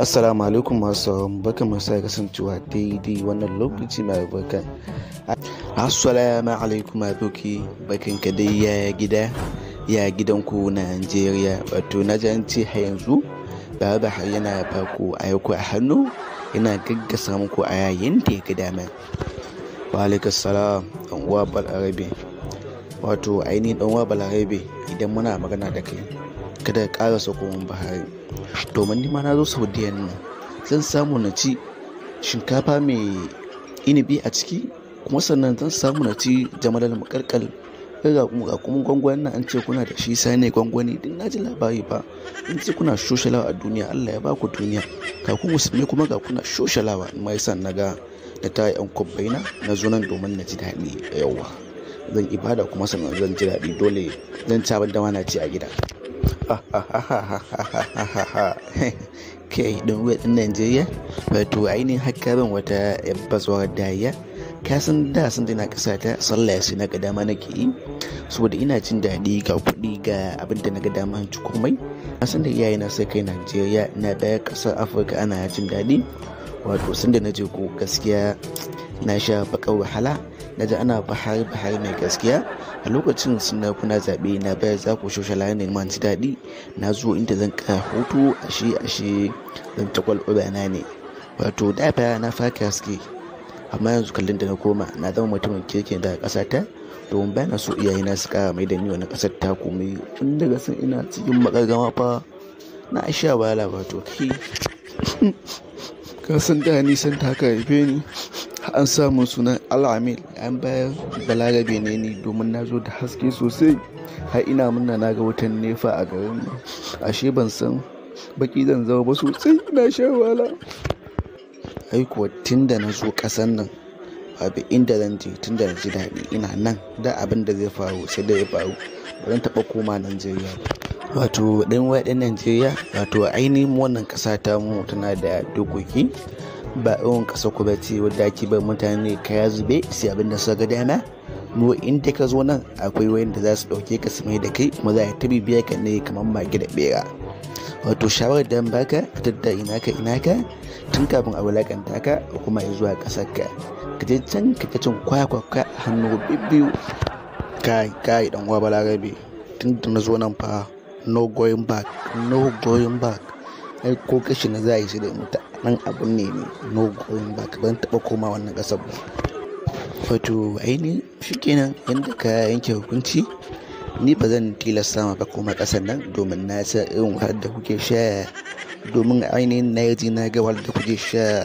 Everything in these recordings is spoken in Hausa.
Assalamu alaikum masu sauraron, barkanmu da sake kasancewa daidai wannan lokaci mai albarka. Assalamu alaikum aboki, barkanka dai, yaya gida, ya gidanku Najeriya? Wato na ji an ce har yanzu Baba Buhari yana baku ayako a hannu, yana gaggasa muku a yayin da ya ga dama. Wa alaikum salam ɗan uwa Balarabe. Wato ainihin ɗan uwa Balarabe, idan muna magana da kai kada ka ƙara sako min Buhari. Domin ni ma na zo Saudiya nan, zan samu na ci shinkafa mai inibi a ciki, kuma sannan zan samu na ci jamalal makalkal. Ga kuma gwangwani nan an ce kuna da shi, sane gwangwani din na ji labari ba in ce kuna shoshalawa a duniya. Allah ya ba ku duniya, ga ku musulmi kuma ga kuna shoshalawa. In ma yasa na ga da ta yan kwabbaina na zo nan domin na ji daɗi. Yauwa, zan ibada kuma sannan zan ji daɗi, dole zan ci abin da na ci a gida. Kai ɗan uwa ɗin Najeriya, wato ainihin hakkarin wata bazawar dariya. Ka san da sun na ƙasa ta sallah sai na ga dama nake yi, saboda ina jin daɗi, ga kuɗi, ga abin da na ga dama ci komai. Na san da iyayena sai kai Najeriya na ɗaya ƙasar Afirka ana jin daɗi. Wato sun da na je ko gaskiya na sha baƙar wahala, na ji ana Buhari Buhari mai gaskiya. A lokacin suna kuna zaɓe na bayar za ku shoshala ne ma ji daɗi. Na zo inda zan ƙara hutu, ashe ashe zan ta kwalɓana ne. Wato da baya na faka haske, amma yanzu kallon da na koma na zama mutumin kirki daga ƙasa ta, domin ba na so iyayena su ƙara mai da ni wani ƙasar ta komai. Tun daga sun ina cikin makargama fa na sha wahala. Wato kai Ka san da nisan ta haka haife ni, an samu sunan Al'amil, an bayar Balarabe ne ni, domin na zo da haske sosai. Har ina murna na ga wutan nefa a garin mu, ashe ban san baki zan zama ba sosai, na sha wahala. Ai kuwa tun da na zo ƙasan nan babu inda zan je, tun da na ji daɗi ina nan, da abin da zai faru sai da ya faru, ba zan taɓa koma Najeriya ba. Wato ɗan uwa ɗan Najeriya, wato ainihin wannan ƙasa ta mu tana da dokoki, ba irin ƙasa ku ba ce wadda ake bar mutane kaya zube sai abin da suka ga dama. Mu inda ka zo nan akwai wayanda za su ɗauke ka su mai da kai, kuma za a ta bibiya ka ne kamar mage da ɓera. Wato shawarar da baka, ka tattara ina ka ina ka tun kafin a wulakanta ka kuma zuwa ƙasar ka, ka je can ka ta cin kwakwa ka hannu bibbiyu. Kai kai ɗan uwa Balarabe, tun da na zo nan fa no going back, no going back. Ai ko kashi na za a yi shi da mutu nan abun ne ne no going back, ban taɓa koma wannan ƙasar ba. Wato ainihin shikenan yadda ka yanke hukunci, ni ba zan tilasta ma ba koma ƙasar nan, domin na san irin wahalar da kuke sha, domin ainihin na ji na ga wahalar da kuke sha.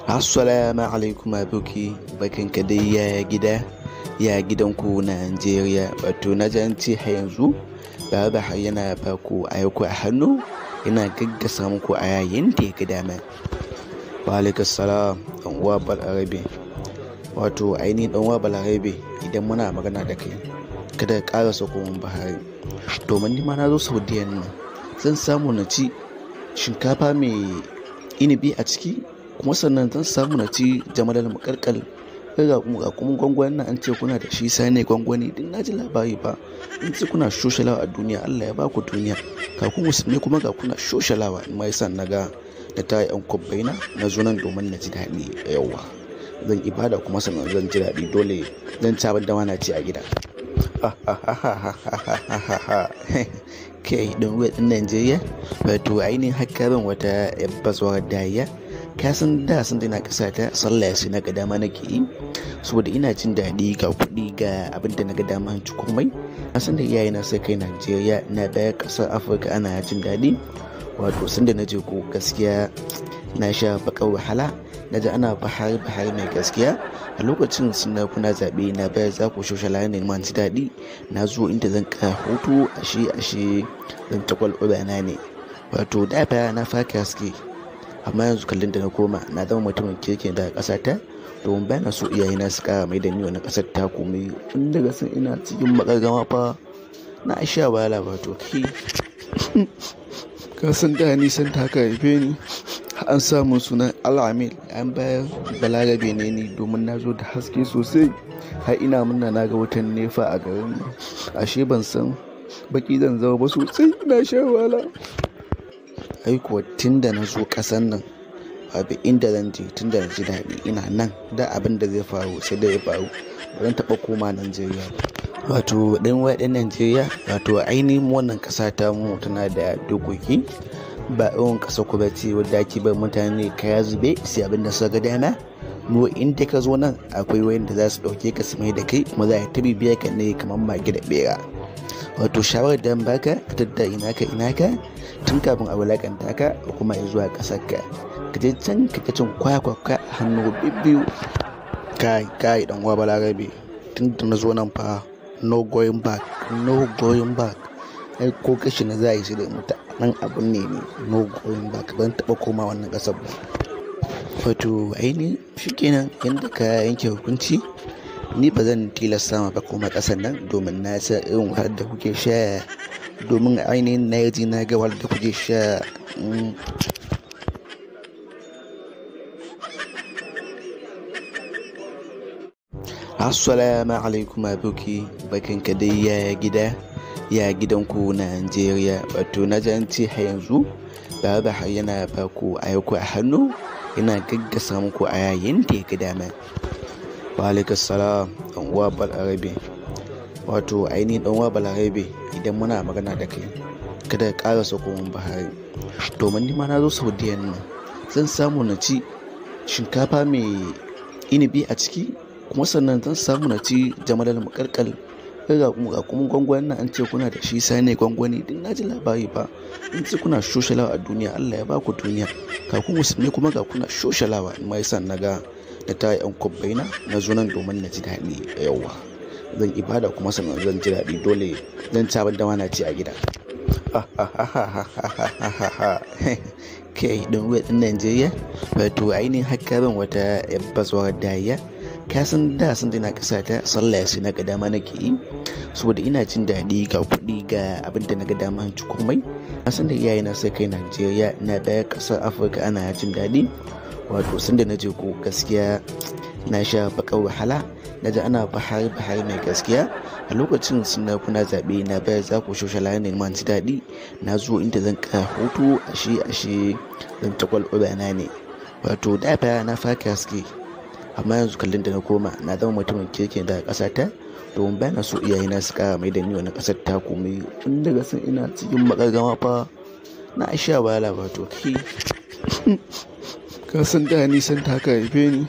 Assalamu alaikum aboki, barkanka dai, yaya gida, ya gidanku Najeriya? Wato na ji an ce har yanzu Baba Buhari yana baku ayako a hannu, yana gaggasa muku a yayin da ya ga dama. Wa alaikum salam ɗan uwa Balarabe. Wato ainihin ɗan uwa Balarabe, idan muna magana da kai kada ka ƙara sako min Buhari. Domin ni ma na zo Saudiya nan zan samu na ci shinkafa mai inibi a ciki, kuma sannan zan samu na ci jamalal makalkal. Ga kuma gwangwani nan an ce kuna da shi, sane gwangwani din na ji labari ba in ce kuna shoshalawa a duniya. Allah ya ba ku duniya, ga ku musulmi kuma ga kuna shoshalawa. In ma yasa na ga da ta yan kwabbaina na zo nan domin na ji daɗi. Yauwa, zan ibada kuma sannan zan ji daɗi, dole zan ci abin da na ci a gida. Kai ɗan uwa ɗin Najeriya, wato ainihin hakkarin wata bazawar dariya. Ka san da sun na ƙasa ta sallah sai na ga dama nake yi, saboda ina jin daɗi, ga kuɗi, ga abin da na ga dama ci komai. Na san da iyayena sai kai Najeriya na ɗaya ƙasar Afirka ana jin daɗi. Wato sun da na je ko gaskiya na sha baƙar wahala, na ji ana Buhari Buhari mai gaskiya. A lokacin suna kuna zaɓe na bayar za ku shoshala ne ma ji daɗi. Na zo inda zan ƙara hutu, ashe ashe zan ta kwalɓana ne. Wato da baya na faka haske, amma yanzu kallon da na koma na zama mutumin kirki daga ƙasa ta, domin ba na so iyayena su ƙara mai da ni wani ƙasar ta komai. Tun daga sun ina cikin makargama fa na sha wahala. Wato kai Ka san da nisan ta haka haife ni, An samu sunan Al-Amil, an bayar Balarabe ne ni domin na zo da haske sosai. Har ina murna na ga wutan nefa a garin mu. Ashe ban san baki zan zama ba sosai, ina shan wahala. Ai kuwa tun da na zo ƙasan nan babu inda zan je, tun da na ji daɗi ina nan. Da abin da zai faru sai dai ya faru, ba zan taɓa koma Najeriya ba. Wato ɗan uwa ɗan Najeriya, wato ainihin wannan ƙasa ta mu tana da dokoki, ba irin ƙasar ku bace wadda ake bar mutane kaya zube sai abin da suka ga dama. Mu in dai ka zo nan akwai wayanda za su ɗauke ka su mai da kai, kuma za a ta bibiyar ka ne kamar mage da ɓera. Wato shawarar da zan baka, ka tattara ina ka ina ka tun kafin a wulaƙanta ka kuma zuwa ƙasar ka. Ka je can ka ta cin kwakwa ka hannu bibbiyu. Kai kai ɗan uwa Balarabe, tun da na zo nan fa no going back, no going back. Ai ko kashi na za a yi sai dai in mutu nan abun ne ni, no going back, ban taɓa koma wannan ƙasar ba. Wato ainihin shikenan yanda ka yanke hukunci, ni ba zan tilasta ma ba koma ƙasar nan domin na san irin wahalar da kuke sha, domin ainihin na ji na ga wahalar da kuke sha. Assalamu alaikum aboki, barkanka dai, yaya gida, ya gidanku Najeriya. Wato na ji an ce har yanzu Baba har yana ba ku ayako a hannu, yana gaggasa muku aya yanda ya ga dama. Wa alaikum salam ɗan uwa Balarabe. Wato ainihin ɗan uwa Balarabe, idan muna magana da kai kada ka ƙara sako mun Buhari. Domin ni ma na zo Saudiyan nan zan samu na ci shinkafa mai inibi a ciki, kuma sannan zan samu na ci jamalal muƙalƙal. Ga kuma gwangwanin nan an ce kuna da shi sane gwangwani, duk na ji labari fa in ce kuna shoshalawa a duniya. Allah ya baku duniya, ga ku musulmi kuma ga kuna shoshalawa. In ma yasa na ga da ta yan kwabbai na na zo nan domin na ji daɗi. Yauwa zan ibada kuma sannan zan ji daɗi, dole zan ci abin da ma na ci a gida. Kai ɗan uwa ɗan Najeriya, wato ainihin haka ban wata bazawar dariya. Ka san da sun na ƙasa ta sallah sai na ga dama nake yi, saboda ina jin daɗi, ga kuɗi, ga abin da na ga dama ci komai. Na san da iyayena sai kai Najeriya na ɗaya ƙasar Afirka ana jin daɗi. Wato sun da na je ko gaskiya na sha baƙar wahala, na ji ana Buhari Buhari mai gaskiya. A lokacin suna kuna zaɓe na bayar za ku shoshala ne ma ji daɗi. Na zo inda zan ƙara hutu, ashe ashe zan ta kwalɓana ne. Wato da fa na faka haske, amma yanzu kallon da na koma na zama mutumin kirki daga ƙasa ta, domin ba na so iyayena su ƙara mai da ni wani ƙasar ta komai. Tun daga san ina cikin maƙarƙama fa na sha wahala. Wato kai Ka san da nisan ta haka haife ni,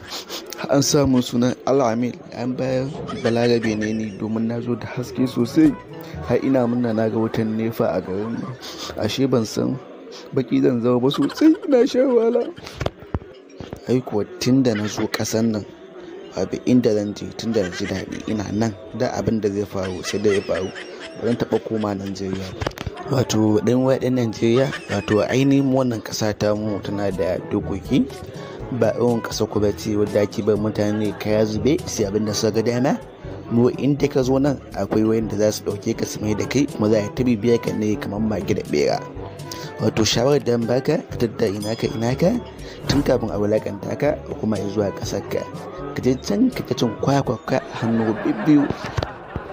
an samu sunan Al-Amil, an bayar Balarabe ne ni domin na zo da haske sosai. Har ina murna na ga wutan nefa a garin mu. Ashe ban san baki zan zama ba sosai, ina shan wahala. Ai kuwa tun da na zo ƙasan nan babu inda zan je, tun da na ji daɗi ina nan. Da abin da zai faru sai dai ya faru, ba zan taɓa koma Najeriya ba. Wato ɗan uwa ɗan Najeriya, wato ainihin wannan ƙasa ta mu tana da dokoki, ba irin ƙasar ku bace wadda ake bar mutane kaya zube sai abin da suka ga dama. Mu in dai ka zo nan akwai wayanda za su ɗauke ka su mai da kai, kuma za a ta bibiyar ka ne kamar mage da ɓera. Wato shawarar da zan baka, ka tattara ina ka ina ka tun kafin a wulaƙanta ka kuma zuwa ƙasar ka. Ka je can ka ta cin kwakwa ka hannu bibbiyu.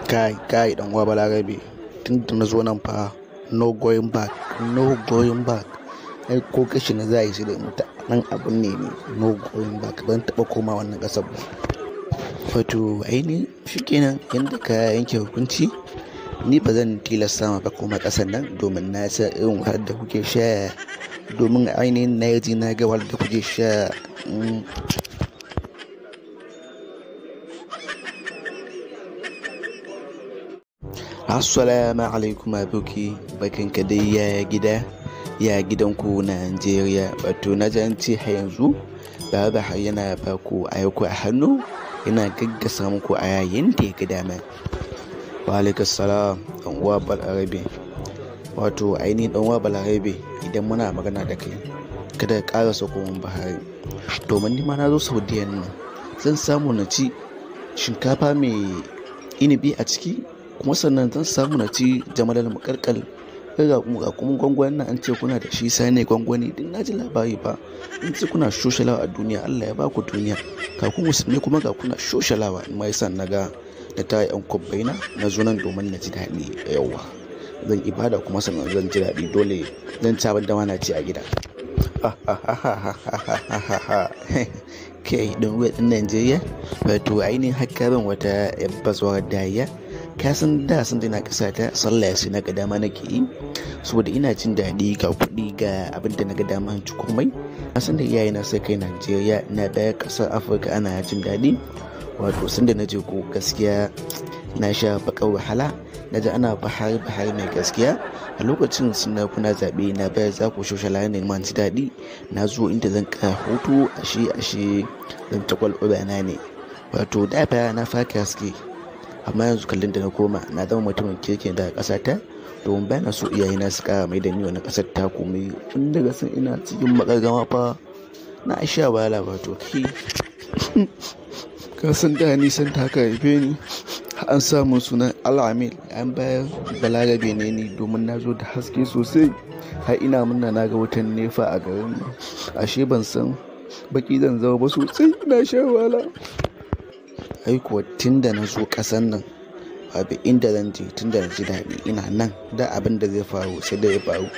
Kai kai ɗan uwa Balarabe, tun da na zo nan fa no going back, no going back. Ai ko kashi na za a yi sai dai in mutu nan abun ne ni, no going back, ban taɓa koma wannan ƙasar ba. Wato ainihin shikenan yanda ka yanke hukunci, ni ba zan tilasta ma ba koma ƙasar nan domin na san irin wahalar da kuke sha, domin ainihin na ji na ga wahalar da kuke sha. Assalamu alaikum aboki, barkanka dai, yaya gida, ya gidanku Najeriya. Wato na ji an ce har yanzu Baba har yana ba ku ayako a hannu, yana gaggasa muku aya yanda ya ga dama. Wa alaikum salam ɗan uwa Balarabe. Wato ainihin ɗan uwa Balarabe, idan muna magana da kai kada ka ƙara sako mun Buhari. Domin ni ma na zo Saudiyan nan zan samu na ci shinkafa mai inibi a ciki, kuma sannan zan samu na ci jamalal muƙalƙal. Ga kuma gwangwanin nan an ce kuna da shi sani gwangwani din, na ji labari ba in ce kuna shoshalawa a duniya. Allah ya baku duniya, ga ku musulmi kuma ga kuna shoshalawa. In ma yasa na ga da ta yan kwabbaina na zo nan domin na ji daɗi. Yawa zan ibada kuma sannan zan ji daɗi, dole zan ci abin da ma na ci a gida. Kai ɗan ruwa ɗin Najeriya, wato ainihin hakkarin wata bazuwar dariya. Ka san da sun na ƙasa ta sallah sai na ga dama nake yi, saboda ina jin daɗi, ga kuɗi, ga abin da na ga dama ci komai. Na san da iyayena sai kai Najeriya na ɗaya ƙasar Afirka ana jin daɗi. Wato sun da na je ko gaskiya na sha baƙar wahala, na ji ana bahari bahari mai gaskiya. A lokacin suna kuna zaɓe na bayar za ku shoshala ne ma ji daɗi. Na zo inda zan ƙara hutu, ashe ashe zan ta kwalɓana ne. Wato da baya na faka haske, amma yanzu kallon da na koma na zama mutumin kirki daga ƙasa ta, domin ba na so iyayena su ƙara mai da ni wani ƙasar ta komai. Tun daga san ina cikin makargama fa na sha wahala. Wato kai ka san da nisan ta haka haife ni, an samu sunan Al'amil, an bayar Balarabe ne ni, domin na zo da haske sosai. Har ina murna na ga wutan nefa a garin mu, ashe ban san baki zan zama ba sosai, na sha wahala. Ai kuwa tun da na zo ƙasan nan babu inda zan je, tun da na ji daɗi ina nan. Da abin da zai faru sai dai ya faru,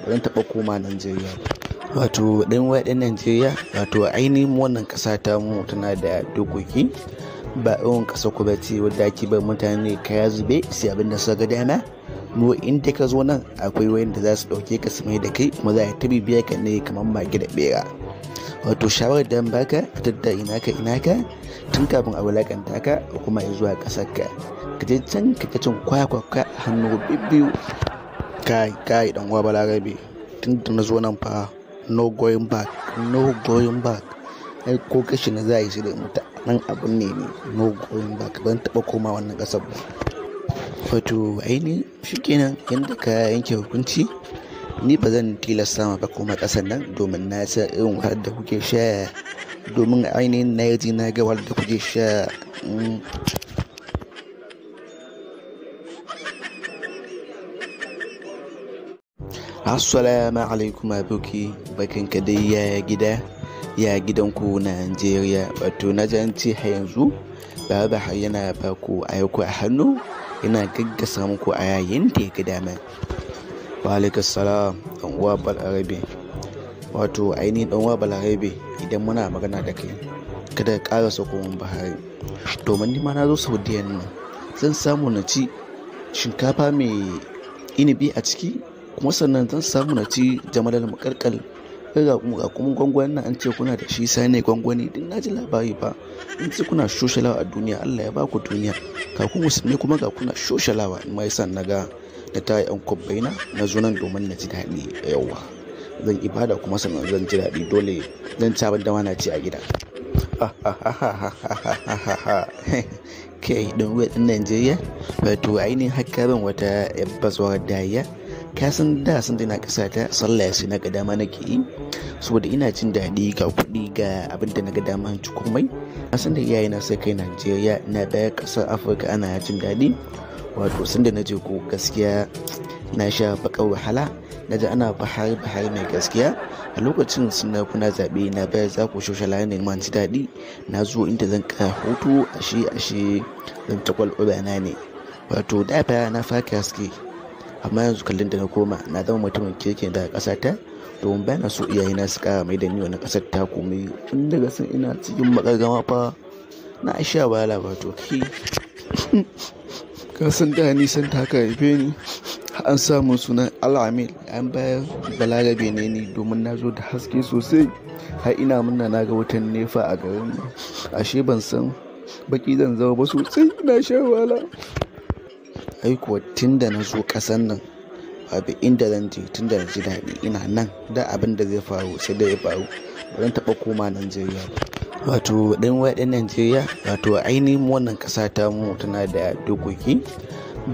ba zan taɓa koma Najeriya ba. Wato ɗan waɗin Najeriya, wato ainihin wannan ƙasa ta mu tana da dokoki, ba irin ƙasa ku bace wadda ake bar mutane kaya zube sai abin da suka ga dama. Mu inda ka zo nan akwai wayanda za su ɗauke ka su mai da kai, kuma za a ta bibiya ka ne kamar mage da ɓera. Wato shawarar da baka, fitar da ina ka ina ka tun kafin a wulakanta ka kuma zuwa ƙasar ka, ka je can ka ta cin kwakwa hannu bibbiyu. Kai kai dan uwa Balarabe, tun da na zo nan fa no going back, no going back. Ai ko kashi na za a yi shi da mutu nan abun ne ne no going back, ban taɓa koma wannan ƙasar ba. Wato ainihin shikenan yadda ka yanke hukunci, ni ba zan tilasta ma ba koma ƙasar nan, domin na san irin wahalar da kuke sha, domin ainihin na ji na ga wahalar da kuke sha. Assalamu alaikum aboki, barkanka dai, yaya gida, ya gidanku Najeriya? Wato na ji an ce har yanzu Baba har yana ba ku ayako a hannu, yana gaggasa muku a yayin da ya ga dama. Wa alaikum salam dan uwa Balarabe. Wato ainihin dan uwa Balarabe, idan muna magana da kai kada ka ƙara sako min Buhari, domin ni ma na zo Saudiya nan zan samu na ci shinkafa mai inibi a ciki, kuma sannan zan samu na ci jamalal muƙalƙal. Ga kuma gwangwanin nan an ce kuna da shi sani gwangwani din, na ji labari ba in ce kuna shoshalawa a duniya. Allah ya baku duniya, ga ku musulmi kuma ga kuna shoshalawa. In ma yasa na ga da ta yan kwabbaina na zo nan domin na ji daɗi. Yawa zan ibada kuma sannan zan ji daɗi, dole zan ci abin da ma na ci a gida. Kai ɗan ruwa ɗin Najeriya, wato ainihin hakkarin wata bazuwar dariya. Ka san da sun na ƙasa ta sallah sai na ga dama nake yi, saboda ina jin daɗi, ga kuɗi, ga abin da na ga dama ci komai. Na san da iyayena sai kai Najeriya na ɗaya ƙasar Afirka ana jin daɗi. Wato sun da na je ko gaskiya na sha baƙar wahala, na ji ana bahari bahari mai gaskiya. A lokacin suna kuna zaɓe na bayar za ku shoshala ne ma ji daɗi. Na zo inda zan ƙara hutu, ashe ashe zan ta kwalɓana ne. Wato da baya na faka haske, amma yanzu kallon da na koma na zama mutumin kirki daga ƙasa ta, domin ba na so iyayena su ƙara mai da ni wani ƙasar ta komai. Tun daga san ina cikin makargama fa na sha wahala. Wato kai ka san da nisan ta haka haife ni, an samu sunan Al'amil, an bayar Balarabe ne ni, domin na zo da haske sosai. Har ina murna na ga wutan nefa a garin mu, ashe ban san baki zan zama ba sosai, na sha wahala. Ai kuwa tun da na zo ƙasan nan babu inda zan je, tun da na ji daɗi ina nan. Da abin da zai faru sai dai ya faru, ba zan taɓa koma Najeriya ba. Wato ɗan waɗin Najeriya, wato ainihin wannan ƙasa ta mu tana da dokoki,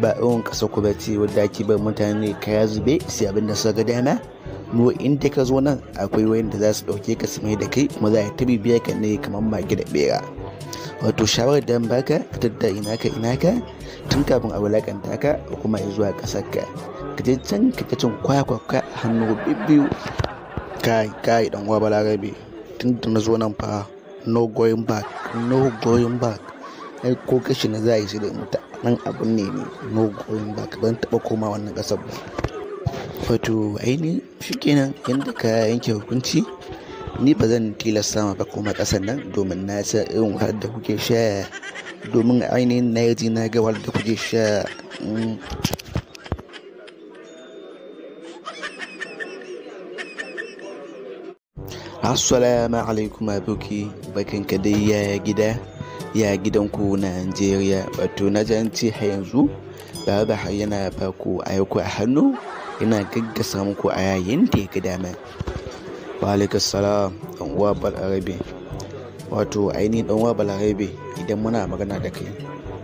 ba irin ƙasa ku bace wadda ake bar mutane kaya zube sai abin da suka ga dama. Mu inda ka zo nan akwai wayanda za su ɗauke ka su mai da kai, kuma za a ta bibiya ka ne kamar mage da ɓera. Wato shawarar da baka, fitar da ina ka ina ka tun kafin a wulakanta ka kuma zuwa ƙasar ka, ka Ka je can ka ta cin kwakwa a hannu bibbiyu. Kai kai dan uwa Balarabe, tun da na zo nan fa no going back, no going back. Ai ko kashi na za a yi shi da mutu nan abun ne ne no going back, ban taɓa koma wannan ƙasar ba. Wato ainihin shikenan yadda ka yanke hukunci, ni ba zan tilasta ma ba koma ƙasar nan domin na san irin wahalar da kuke sha, domin ainihin na ji na ga wahalar da kuke sha. Assalamu alaikum aboki, barkanka dai, yaya gida, ya gidanku Najeriya? Wato na ji an ce har yanzu Baba har yana ba ku ayako a hannu, yana gaggasa muku a yayin da ya ga dama. Wa alaikum salam dan uwa Balarabe. Wato ainihin dan uwa Balarabe, idan muna magana da kai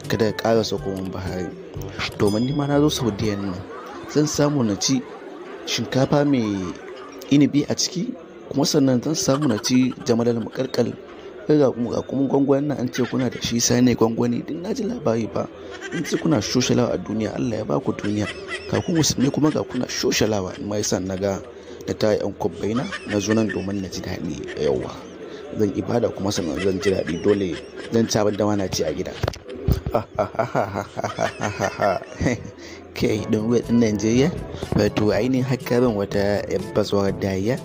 kada ka ƙara sako min Buhari, domin ni ma na zo Saudiya nan zan samu na ci shinkafa mai inibi a ciki, kuma sannan zan samu na ci jamalal muƙalƙal. Ga kuma gwangwanin nan an ce kuna da shi sane gwangwani, din na ji labari ba in ce kuna shoshalawa a duniya. Allah ya ba ku duniya, ga ku musulmi kuma ga kuna shoshalawa. In ma yasa na ga da ta yan kwabbaina na zo nan domin na ji daɗi. Yauwa zan ibada kuma sannan zan ji daɗi, dole zan ci abin da ma na ci a gida. Kai dan uwa ɗin Najeriya, wato ainihin hakkarin wata bazawar dariya.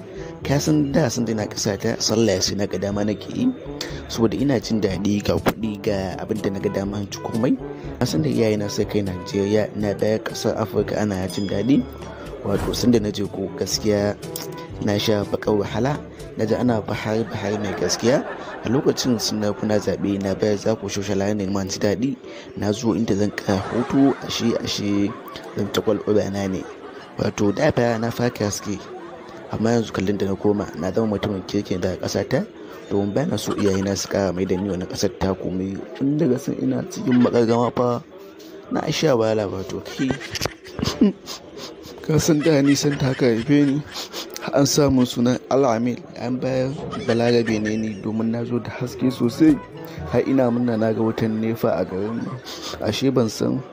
Ka san da sun na ƙasa ta sallah sai na ga dama nake yi, saboda ina jin daɗi, ga kuɗi, ga abin da na ga dama ci komai. Na san da iyayena sai kai Najeriya na ɗaya ƙasar Afirka ana jin daɗi. Wato sanda na je ko gaskiya na sha baƙar wahala, na ji ana Buhari Buhari mai gaskiya. A lokacin suna kuna zaɓe na bayar za ku shoshala ne ma ji daɗi. Na zo inda zan ƙara hutu, ashe ashe zan ta kwalɓana ne. Wato da baya na faka haske, amma yanzu kallon da na koma na zama mutumin kirki daga ƙasa ta, domin ba na so iyayena su ƙara mai da ni wani ƙasar ta komai. Tun daga san ina cikin makargama fa na sha wahala. Wato kai ka san da nisan ta haka haife ni, an samu sunan Al-Amil, an bayar Balarabe ne ni, domin na zo da haske sosai. Har ina murna na ga wutan nefa a garin mu, ashe ban san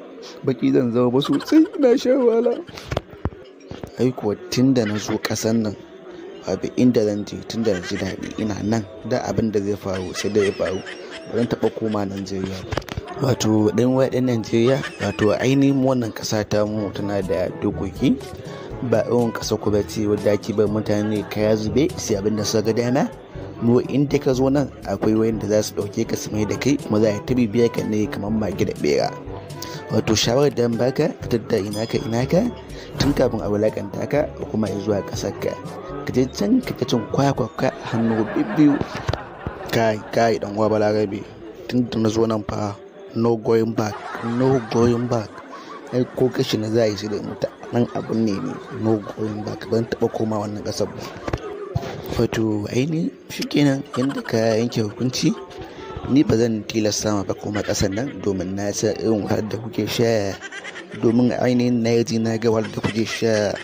baki zan zama ba sosai, na sha wahala. Ai kuwa tun da na zo ƙasar nan babu inda zan je, tun da na ji daɗi ina nan, da abin da zai faru sai da ya faru, ba zan taɓa koma Najeriya ba. Wato ɗan uwa ɗan Najeriya, wato ainihin wannan ƙasa ta mu tana da dokoki, ba irin ƙasar ku ba ce wadda ake bar mutane kaya zube sai abin da suka ga dama. Mu inda ka zo nan akwai wayanda za su ɗauke ka su mai da kai, kuma za a ta bibiyar ka ne kamar mage da ɓera. Wato shawarar da baka, ka tattara ina ka ina ka tun kafin a wulakanta ka kuma zuwa ƙasar ka. Ka je can ka ta cin kwakwa a hannu bibbiyu. Kai kai dan uwa Balarabe, tun da na zo nan fa no going back, no going back. Ai ko kashi na za a yi shi da mutu nan abun ne ne no going back, ban taɓa koma wannan ƙasar ba. Wato ainihin shikenan yadda ka yanke hukunci, ni ba zan tilasta ma ba koma ƙasar nan, domin na san irin wahalar da kuke sha, domin ainihin na ji na ga wahalar da kuke sha.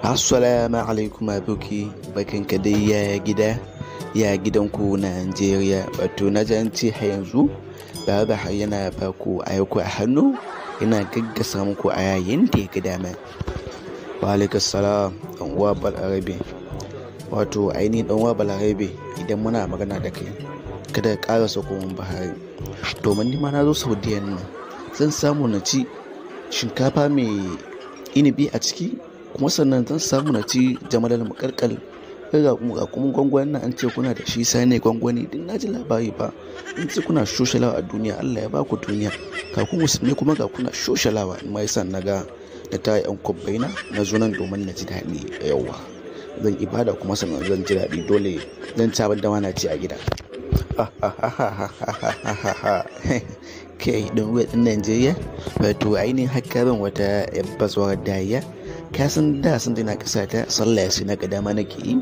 Assalamu alaikum aboki, barkanka dai, yaya gida, ya gidanku Najeriya? Wato na ji an ce har yanzu Baba har yana ba ku ayako a hannu, yana gaggasa muku a yayin da ya ga dama. Wa alaikum salam dan uwa Balarabe. Wato ainihin dan uwa Balarabe, idan muna magana da kai kada ka ƙara sako min Buhari, domin ni ma na zo Saudiya nan zan samu na ci shinkafa mai inibi a ciki, kuma sannan zan samu na ci jamalal muƙalƙal. Ga kuma gwangwanin nan an ce kuna da shi sane gwangwani, din na ji labari ba in ce kuna shoshalawa a duniya. Allah ya ba ku duniya, ga ku musulmi kuma ga kuna shoshalawa. In ma yasa na ga da ta yan kwabbaina na zo nan domin na ji daɗi. Yauwa zan ibada kuma sannan zan ji daɗi, dole zan ci abin da ma na ci a gida. Kai dan uwa ɗin Najeriya, wato ainihin hakkarin wata bazawar dariya. Ka san da sun na ƙasa ta sallah sai na ga dama nake yi,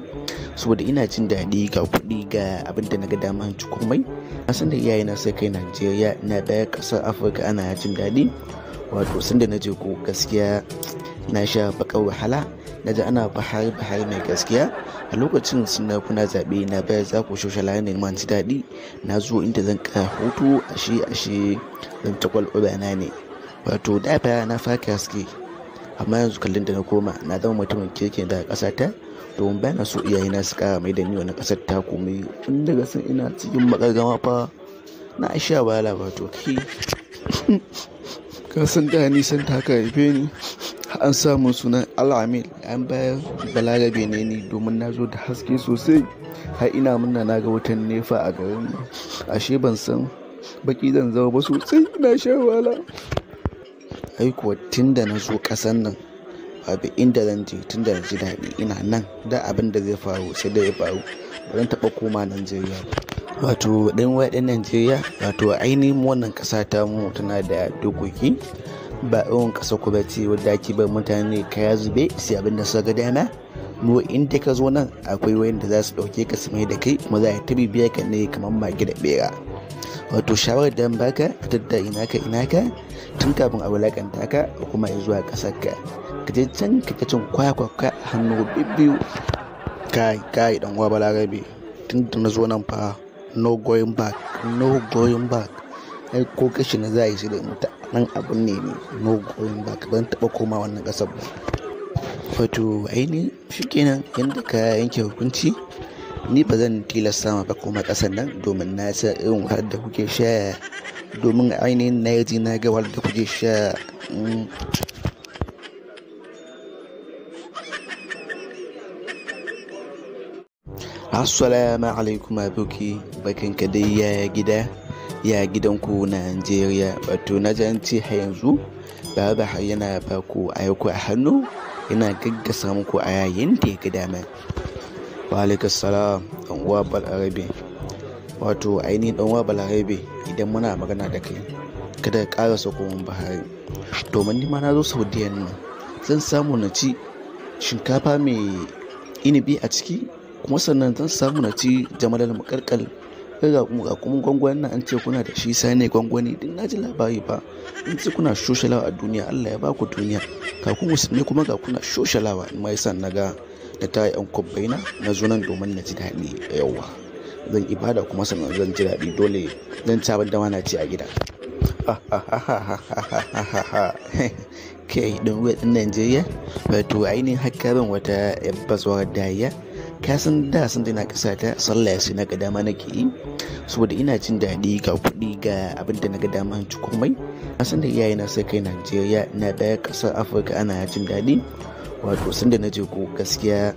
saboda ina jin daɗi, ga kuɗi, ga abin da na ga dama ci komai. Na san da iyayena sai kai Najeriya na ɗaya ƙasar Afirka ana jin daɗi. Wato sanda na je ko gaskiya na sha baƙar wahala, Na ji ana Buhari Buhari mai gaskiya. A lokacin suna kuna zaɓe na bayar za ku shoshala ne man ji daɗi. Na zo inda zan ƙara hutu ashe ashe zan ta kwalɓana ne. Wato da baya na faka haske. Amma yanzu kallon da na koma na zama mutumin kirki daga ƙasata domin ba na so iyayena su ƙara mai da ni wani ƙasar ta komai. Tun daga san ina cikin maƙarƙama fa na sha wahala wato kai. Ka san da nisan ta haka haife ni an samu sunan Al-Amil an bayar Balarabe ne ni domin na zo da haske sosai har ina murna na ga wutan nefa a garin mu. Ashe ban san baki zan zama ba sosai na sha wahala. Ai kuwa tun da na zo ƙasan nan babu inda zan je tun da na ji daɗi ina nan da abin da zai faru sai dai ya faru. Ba zan taɓa koma Najeriya ba. Wato ɗan waɗin Najeriya wato ainihin wannan ƙasa ta mu tana da dokoki ba irin ƙasa ku ba ce wadda ake bar mutane kaya zube sai abin da suka ga dama. Mu inda ka zo nan akwai wayanda za su ɗauke ka su mai da kai kuma za a ta bibiyar ka ne kamar mage da ɓera. Wato shawarar da baka fitar da ina ka ina ka tun kafin a wulaƙanta ka kuma zuwa ƙasar ka. Ka je can ka ta cin kwakwa ka hannu bibbiyu. Kai kai ɗan uwa Balarabe tun da na zo nan fa no going back, no going back. Ai ko kashi na za a yi shi da mutu nan abun ne ne no going back ban taɓa koma wannan ƙasar ba. Wato ainihin shikenan yanda ka yanke hukunci ni ba zan tilasta ma ba koma ƙasar nan domin na san irin wahalar da kuke sha domin ainihin na ji na ga wahalar da kuke sha. Assalamu alaikum aboki barkanka dai yaya gida ya gidanku Najeriya. Wato na ji an ce har yanzu Baba Buhari yana ba ku ayako a hannu yana gaggasa muku a yayin da ya ga dama. Wa alaikum salam ɗan uwa Balarabe. Wato ainihin ɗan uwa Balarabe idan muna magana da kai kada ka ƙara sako mun Buhari domin ni ma na zo Saudiya nan zan samu na ci shinkafa mai inibi a ciki kuma sannan zan samu na ci jamalal muƙalƙal. Ga kuma gwangwanin nan an ce kuna da shi sani gwangwani duk na ji labari fa in ce kuna shoshalawa a duniya Allah ya ba ku duniya ga ku musulmi kuma ga kuna shoshalawa in ma yasa na ga da ta yan kwabbai na na zo nan domin na ji daɗi yauwa zan ibada kuma sannan zan ji daɗi dole zan ci abin da ma na ci a gida. Kai ɗan uwa ɗan Najeriya wato ainihin hakkarin wata bazawar dariya. Ka san da sun na ƙasa ta sallah sai na ga dama nake yi saboda ina jin daɗi ga kuɗi ga abin da na ga dama in ci komai. Na san da iyayena sai kai Najeriya na ɗaya ƙasar Afirka ana jin daɗi. Wato sanda na je ko gaskiya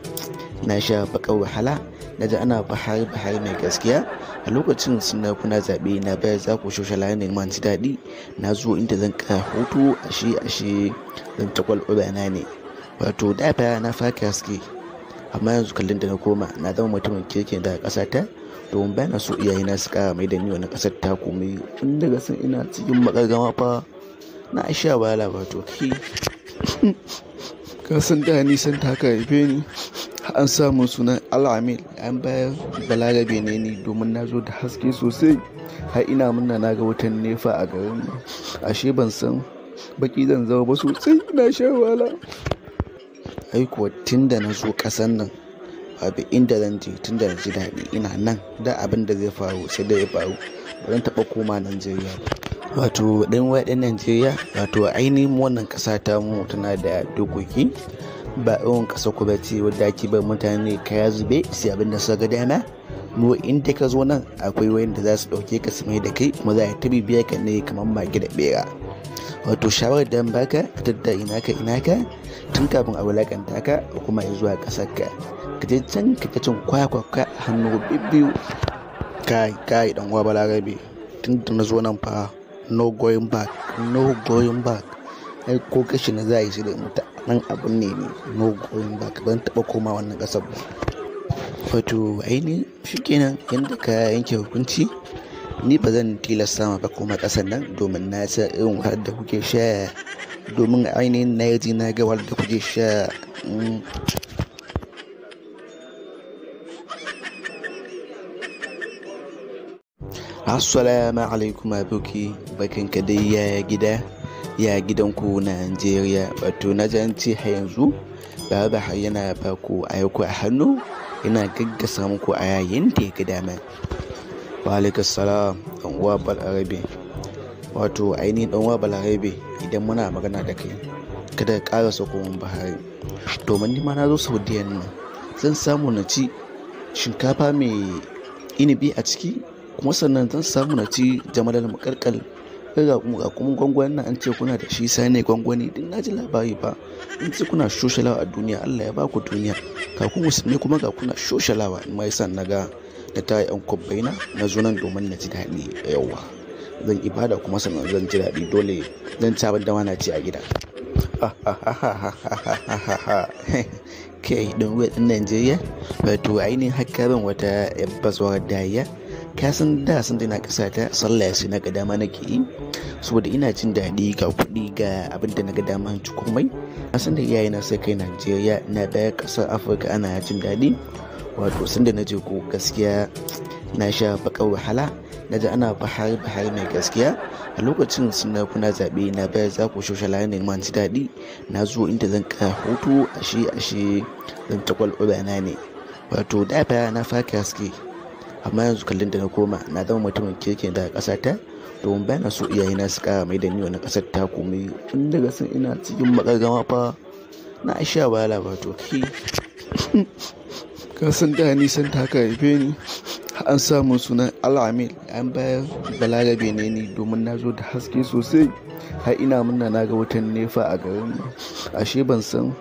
na sha baƙar wahala. Na ji ana Buhari Buhari mai gaskiya. A lokacin suna kuna zaɓe na bayar za ku shoshala ne man ji daɗi. Na zo inda zan ƙara hutu ashe ashe zan ta kwalɓana ne. Wato da baya na faka haske. Amma yanzu kallon da na koma na zama mutumin kirki daga ƙasata domin ba na so iyayena su ƙara mai da ni wani ƙasar ta komai. Tun daga san ina cikin maƙarƙama fa na sha wahala wato kai. Ka san da nisan ta haka haife ni an samu sunan Al-Amil an bayar Balarabe ne ni domin na zo da haske sosai har ina murna na ga wutan nefa a garin mu. Ashe ban san baki zan zama ba sosai na sha wahala. Ai kuwa tun da na zo ƙasan nan babu inda zan je tun da na ji daɗi ina nan da abin da zai faru sai dai ya faru. Ba zan taɓa koma Najeriya ba. Wato ɗan waɗin Najeriya wato ainihin wannan ƙasa ta mu tana da dokoki ba irin ƙasa ku ba ce wadda ake bar mutane kaya zube sai abin da suka ga dama. Mu inda ka zo nan akwai wayanda za su ɗauke ka su mai da kai kuma za a ta bibiyar ka ne kamar mage da ɓera. Wato shawarar da baka fitar da ina ka ina ka tun kafin a wulaƙanta ka kuma zuwa ƙasar ka. Ka je can ka ta cin kwakwa ka hannu bibbiyu. Kai kai ɗan uwa Balarabe tun da na zo nan fa no going back, no going back. Ai ko kashi na za a yi shi da mutu nan abun ne ne no going back ban taɓa koma wannan ƙasar ba. Wato ainihin shikenan yanda ka yanke hukunci ni ba zan tilasta ma ba koma ƙasar nan domin na san irin wahalar da kuke sha domin ainihin na ji na ga wahalar da kuke sha. Assalamu alaikum aboki barkanka dai yaya gida Ya gidanku Najeriya? Wato na ji an ce har yanzu Baba har yana ba ku ayako a hannu, yana gaggasa muku a yayin da ya ga dama. Wa alaikum salam ɗan uwa Balarabe. Wato ainihin ɗan uwa Balarabe, idan muna magana da kai kada ka ƙara sako mun Buhari. Domin ni ma na zo Saudiyan nan, zan samu na ci shinkafa mai inibi a ciki, kuma sannan zan samu na ci jamalal muƙalƙal. Ga kuma gwangwanin nan an ce kuna da shi sane gwangwani, duk na ji labari ba. In ce kuna shoshalawa a duniya, Allah ya ba ku duniya. Ga ku musulmi kuma ga kuna shoshalawa. In ma yasa na ga da ta yan kwabbai na na zo nan domin na ji daɗi yauwa. Zan ibada kuma sannan zan ji daɗi, dole zan ci abin da ma na ci a gida. Kai ɗan uwa ɗan Najeriya, wato ainihin hakka ban wata bazawar dariya. Ka san da sun dina ƙasa ta sallah sai na ga dama nake yi, saboda ina jin daɗi ga kuɗi ga abin da na ga dama ci komai. Na san da iyayena sai kai Najeriya na ɗaya ƙasar Afirka ana jin daɗi. Wato sanda na je ko gaskiya na sha baƙar wahala, na ji ana Buhari Buhari mai gaskiya. A lokacin suna kuna zaɓe na bayar za ku shoshala ne ma ji daɗi. Na zo inda zan ƙara hutu, ashe ashe zan ta kwalƙwala ne. Wato da fa na faka haske, amma yanzu kallon da na koma na zama mutumin kirki daga ƙasa ta, domin ba na so iyayena su ƙara mai da ni wani ƙasar ta komai. In daga san ina cikin maƙarƙama fa na sha wahala wato kai. Ka san da nisan ta haka haife ni, an samu sunan Al-Amil. An bayar Balarabe ne ni domin na zo da haske sosai. Har ina murna na ga wutan nefa a garin mu. Ashe ban san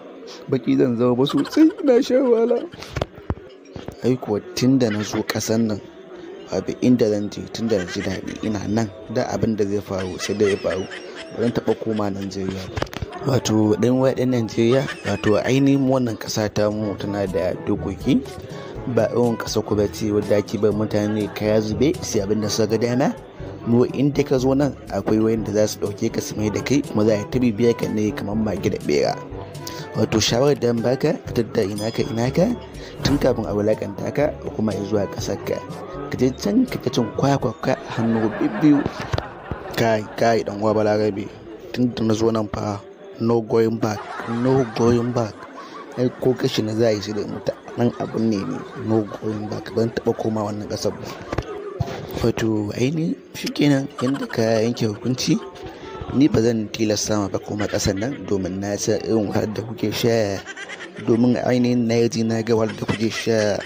baki zan zama ba sosai, na sha wahala. Ai kuwa tun da na zo ƙasan nan babu inda zan je tun da na ji daɗi ina nan, da abin da zai faru sai dai ya faru. Ba zan taɓa koma Najeriya ba. Wato ɗan uwa ɗan Najeriya, wato ainihin wannan ƙasa ta mu tana da dokoki. Ba irin ƙasar ku bace wadda ake bar mutane kaya zube sai abin da suka ga dama. Mu in dai ka zo nan akwai wayanda za su ɗauke ka su mai da kai, kuma za a ta bibiya ka ne kamar mage da ɓera. Wato shawarar da zan baka, ka tattara ina ka ina ka tun kafin a wulaƙanta ka kuma zuwa ƙasar ka. Ka je can ka ta cin kwakwa ka hannu bibbiyu. Kai kai ɗan uwa Balarabe, tun da na zo nan fa no going back, no going back. Ai ko kashi na za a yi shi da mutu nan abun ne ne no going back, ban taɓa koma wannan ƙasar ba. Wato ainihin shikenan yanda ka yanke hukunci, ni ba zan tilasta ma ba koma ƙasar nan, domin na san irin wahalar da kuke sha, domin ainihin na ji na ga wahalar da kuke sha.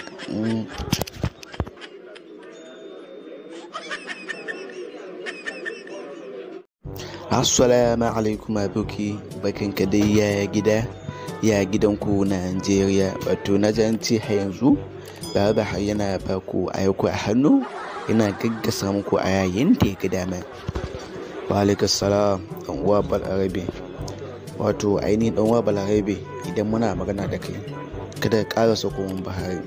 Assalamu alaikum aboki, barkanka dai yaya gida, ya gidanku Najeriya? Wato na ji an ce har yanzu Baba har yana ba ku ayako a hannu, yana gaggasa muku a yayin da ya ga dama. Wa alaikum salam ɗan uwa Balarabe. Wato ainihin ɗan uwa Balarabe, idan muna magana da kai kada ka ƙara sako mun Buhari.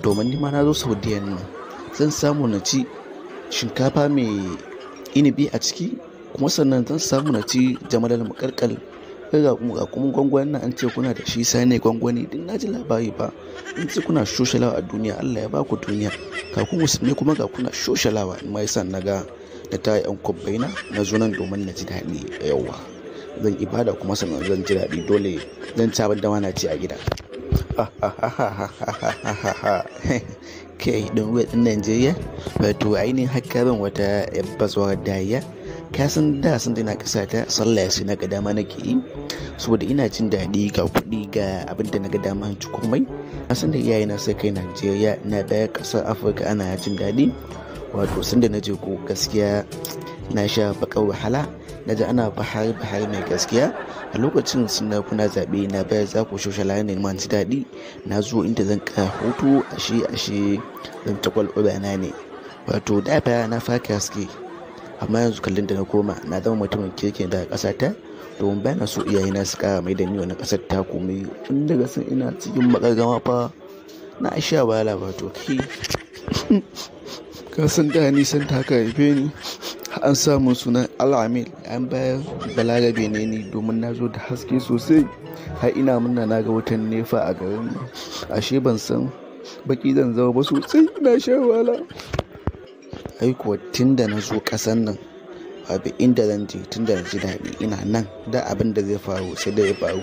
Domin ni ma na zo Saudiyan nan, zan samu na ci shinkafa mai inibi a ciki, kuma sannan zan samu na ci jamalal muƙalƙal. Ga kuma gwangwanin nan an ce kuna da shi sane gwangwani, duk na ji labari ba. In ce kuna shoshalawa a duniya, Allah ya ba ku duniya. Ga ku musulmi kuma ga kuna shoshalawa. In ma yasa na ga da ta yan kwabbai na na zo nan domin na ji daɗi yauwa. Zan ibada kuma sannan zan ji daɗi, dole zan ci abin da ma na ci a gida. Kai ɗan uwa ɗan Najeriya, wato ainihin hakka ban wata bazawar dariya. Ka san da sun dina ƙasa ta sallah sai na ga dama nake yi, saboda ina jin daɗi ga kuɗi ga abin da na ga dama ci komai. Na san da iyayena sai kai Najeriya na ɗaya ƙasar Afirka ana jin daɗi. Wato sanda na je ko gaskiya na sha baƙar wahala, na ji ana Buhari Buhari mai gaskiya. A lokacin suna kuna zaɓe na bayar za ku shoshala ne ma ji daɗi. Na zo inda zan ƙara hutu, ashe ashe zan ta kwalƙwala ne. Wato da fa na faka haske, amma yanzu kallon da na koma na zama mutumin kirki daga ƙasa ta, domin ba na so iyayena su ƙara mai da ni wani ƙasar ta komai. In daga san ina cikin maƙarƙama fa na sha wahala wato kai. Ka san da nisan ta haka haife ni, an samu sunan Al-Amil. An bayar Balarabe ne ni domin na zo da haske sosai. Har ina murna na ga wutan nefa a garin mu. Ashe ban san baki zan zama ba sosai, na sha wahala. Ai kuwa tun da na zo ƙasan nan Babu inda zan je tun da na ji daɗi ina nan. Da abin da zai faru sai dai ya faru.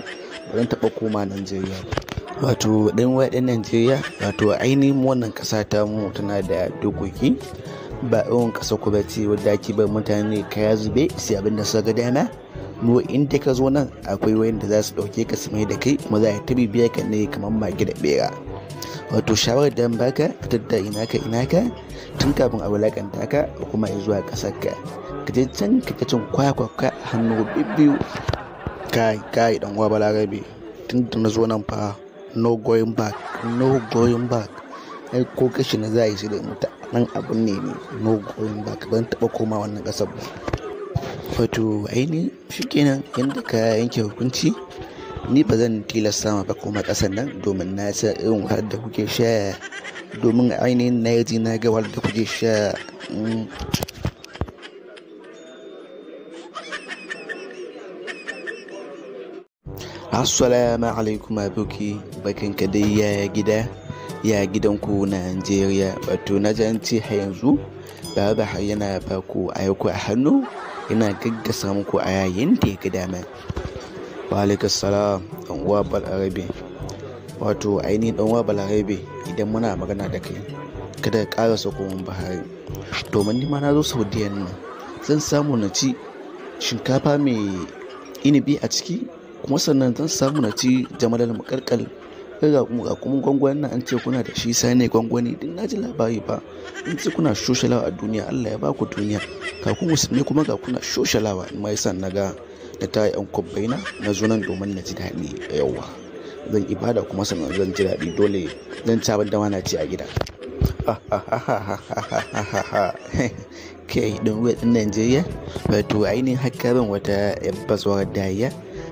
Ba zan taɓa koma Najeriya ba. Wato ɗan uwa ɗan Najeriya, wato ainihin wannan ƙasa ta mu tana da dokoki. Ba irin ƙasar ku bace wadda ake bar mutane kaya zube sai abin da suka ga dama. Mu inda ka zo nan akwai wayanda za su ɗauke ka su mai da kai kuma za a ta bibiyar ka ne kamar mage da ɓera. Wato shawarar da zan baka fitar da ina ka ina ka tun kafin a wulaƙanta ka kuma zuwa ƙasar ka. Ka je can ka ta cin kwakwa ka hannu bibbiyu. Kai kai ɗan uwa Balarabe, tun da na zo nan fa no going back, no going back. Ai ko kashi na za a yi sai dai in mutu nan abun ne ni no going back. Ban taɓa koma wannan ƙasar ba. Wato ainihin shikenan yanda ka yanke hukunci, ni ba zan tilasta ma ba koma ƙasar nan domin na san irin wahalar da kuke sha. Domin ainihin na ji na ga wahalar da kuke sha. Assalamu alaikum aboki, barkanka dai yaya gida, ya gidanku Najeriya. Wato na ji an ce har yanzu Baba Buhari yana ba ku ayako a hannu, yana gaggasa muku aya yanda ya ga dama. Wa alaikumussalam ɗan uwa Balarabe. Wato ainihin ɗan uwa Balarabe, idan muna magana da kai kada ka ƙara sako mun Buhari. Domin ni ma na zo Saudiyan nan zan samu na ci shinkafa mai inibi a ciki kuma sannan zan samu na ci jamalal muƙalƙal. Ga kuma gwangwanin nan an ce kuna da shi sane gwangwani duk na ji labari fa. An ce kuna shoshalawa a duniya, Allah ya ba ku duniya. Ga ku musulmi kuma ga kuna shoshalawa. In ma yasa na ga na tara ƴan kwabbai na, na zo nan domin na ji daɗi yauwa. Zan ibada kuma sannan zan ji daɗi, dole zan ci abin da ba na ci a gida. Kai ɗan uwa ɗan Najeriya, wato ainihin har ka ban wata ƴar bazuwar dariya.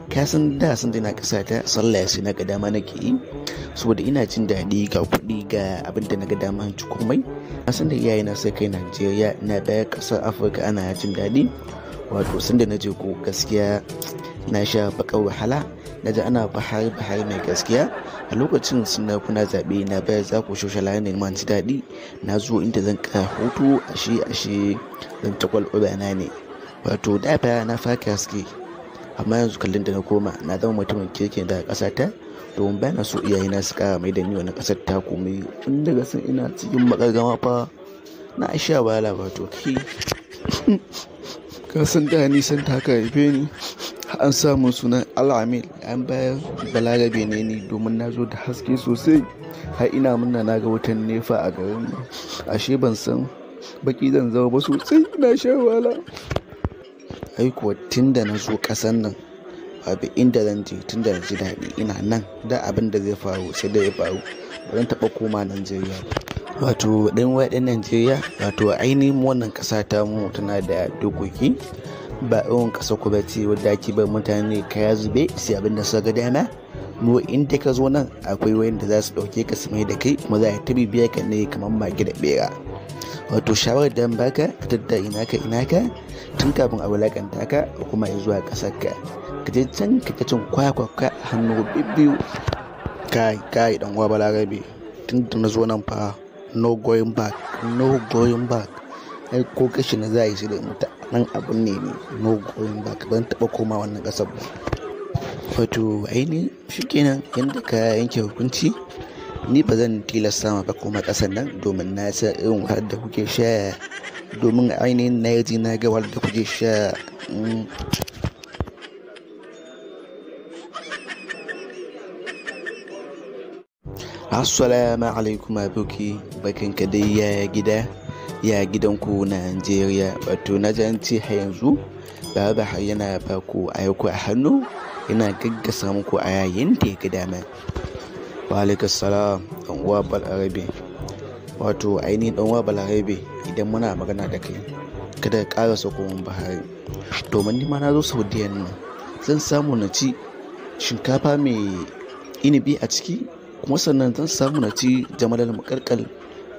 Ka san da sanda ina ƙasa ta sallah sai na ga dama nake yi saboda ina jin daɗi ga kuɗi ga abin da na ga dama in ci komai. Na san da iyayena sai kai Najeriya na ɗaya ƙasar Afirka ana jin daɗi. Wato sanda na je ko gaskiya na sha baƙar wahala. Na ji ana Buhari Buhari mai gaskiya. A lokacin suna kuna zaɓe na baya za ku shoshala ne ma ji daɗi. Na zo inda zan ƙara hutu ashe ashe zan ta kwal na ne. Wato da fa na faka haske. Amma yanzu kallon da na koma na zama mutumin kirki daga ƙasa ta domin ba na so iyayena su ƙara mai da ni wani ƙasar ta komai. Tun daga san ina cikin maƙarƙama fa na sha wahala wato kai. Ka san da ni san da aka haife ni an sa mun sunan Al-Amil. An bayar Balarabe ne ni domin na zo da haske sosai. Har ina murna na ga wutan nefa a garin mu. Ashe ban san baƙi zan zama ba sosai, na sha wahala. Ai kuwa tun da na zo ƙasar nan babu inda zan je tun da na ji daɗi ina nan. Da abin da zai faru sai dai ya faru. Ba zan taɓa koma Najeriya ba. Wato ɗan uwa ɗan Najeriya, wato ainihin wannan ƙasa ta mu tana da dokoki. Ba irin ƙasar ku bace wadda ake bar mutane kaya zube sai abin da suka ga dama. Mu inda ka zo nan akwai wayanda za su ɗauke ka su mai da kai kuma za a ta bibiyar ka ne kamar mage da ɓera. Wato shawarar da zan baka fitar da ina ka ina ka tun kafin a wulaƙanta ka kuma zuwa ƙasar ka. Ka je can ka ta cin kwakwa ka hannu bibbiyu. Kai kai ɗan uwa Balarabe, tun da na zo nan fa no going back, no going back. Ai ko kashi na za a yi sai dai in mutu nan abun ne ni no going back. Ban taɓa koma wannan ƙasar ba. Wato ainihin shikenan yanda ka yanke hukunci, ni ba zan tilasta ma ba koma ƙasar nan domin na san irin wahalar da kuke sha. Domin ainihin na ji na ga wahalar da kuke sha. Assalamu alaikum aboki, barkanka dai yaya gida, ya gidanku Najeriya. Wato na ji an ce har yanzu Baba Buhari yana ba ku ayako a hannu, yana gaggasa muku aya yanda ya ga dama. Wa alaikumussalam ɗan uwa Balarabe. Wato ainihin ɗan uwa Balarabe, idan muna magana da kai kada ka ƙara sako mun Buhari. Domin ni ma na zo Saudiyan nan zan samu na ci shinkafa mai inibi a ciki kuma sannan zan samu na ci jamalal muƙalƙal.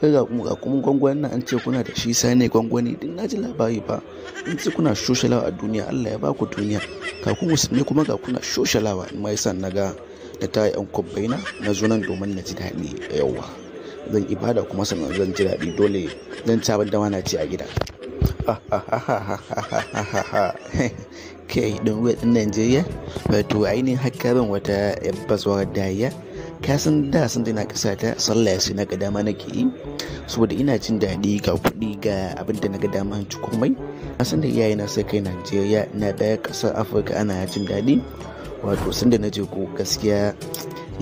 Ga kuma gwangwanin nan an ce kuna da shi sane gwangwani duk na ji labari fa. An ce kuna shoshalawa a duniya, Allah ya ba ku duniya. Ga ku musulmi kuma ga kuna shoshalawa. In ma yasa na ga na tara ƴan kwabbai na, na zo nan domin na ji daɗi yauwa. Zan ibada kuma sannan zan ji daɗi, dole zan ci abin da ba na ci a gida. Kai ɗan uwa ɗan Najeriya, wato ainihin hakkarin wata bazawar dariya. Ka san da san da na ƙasa ta sallah sai na ga dama nake yi, saboda ina jin daɗi ga kuɗi ga abin da na ga dama ci komai. Na san da iyayena sai kai Najeriya na ɗaya ƙasar Afirka ana jin daɗi. Wato sanda na je ko gaskiya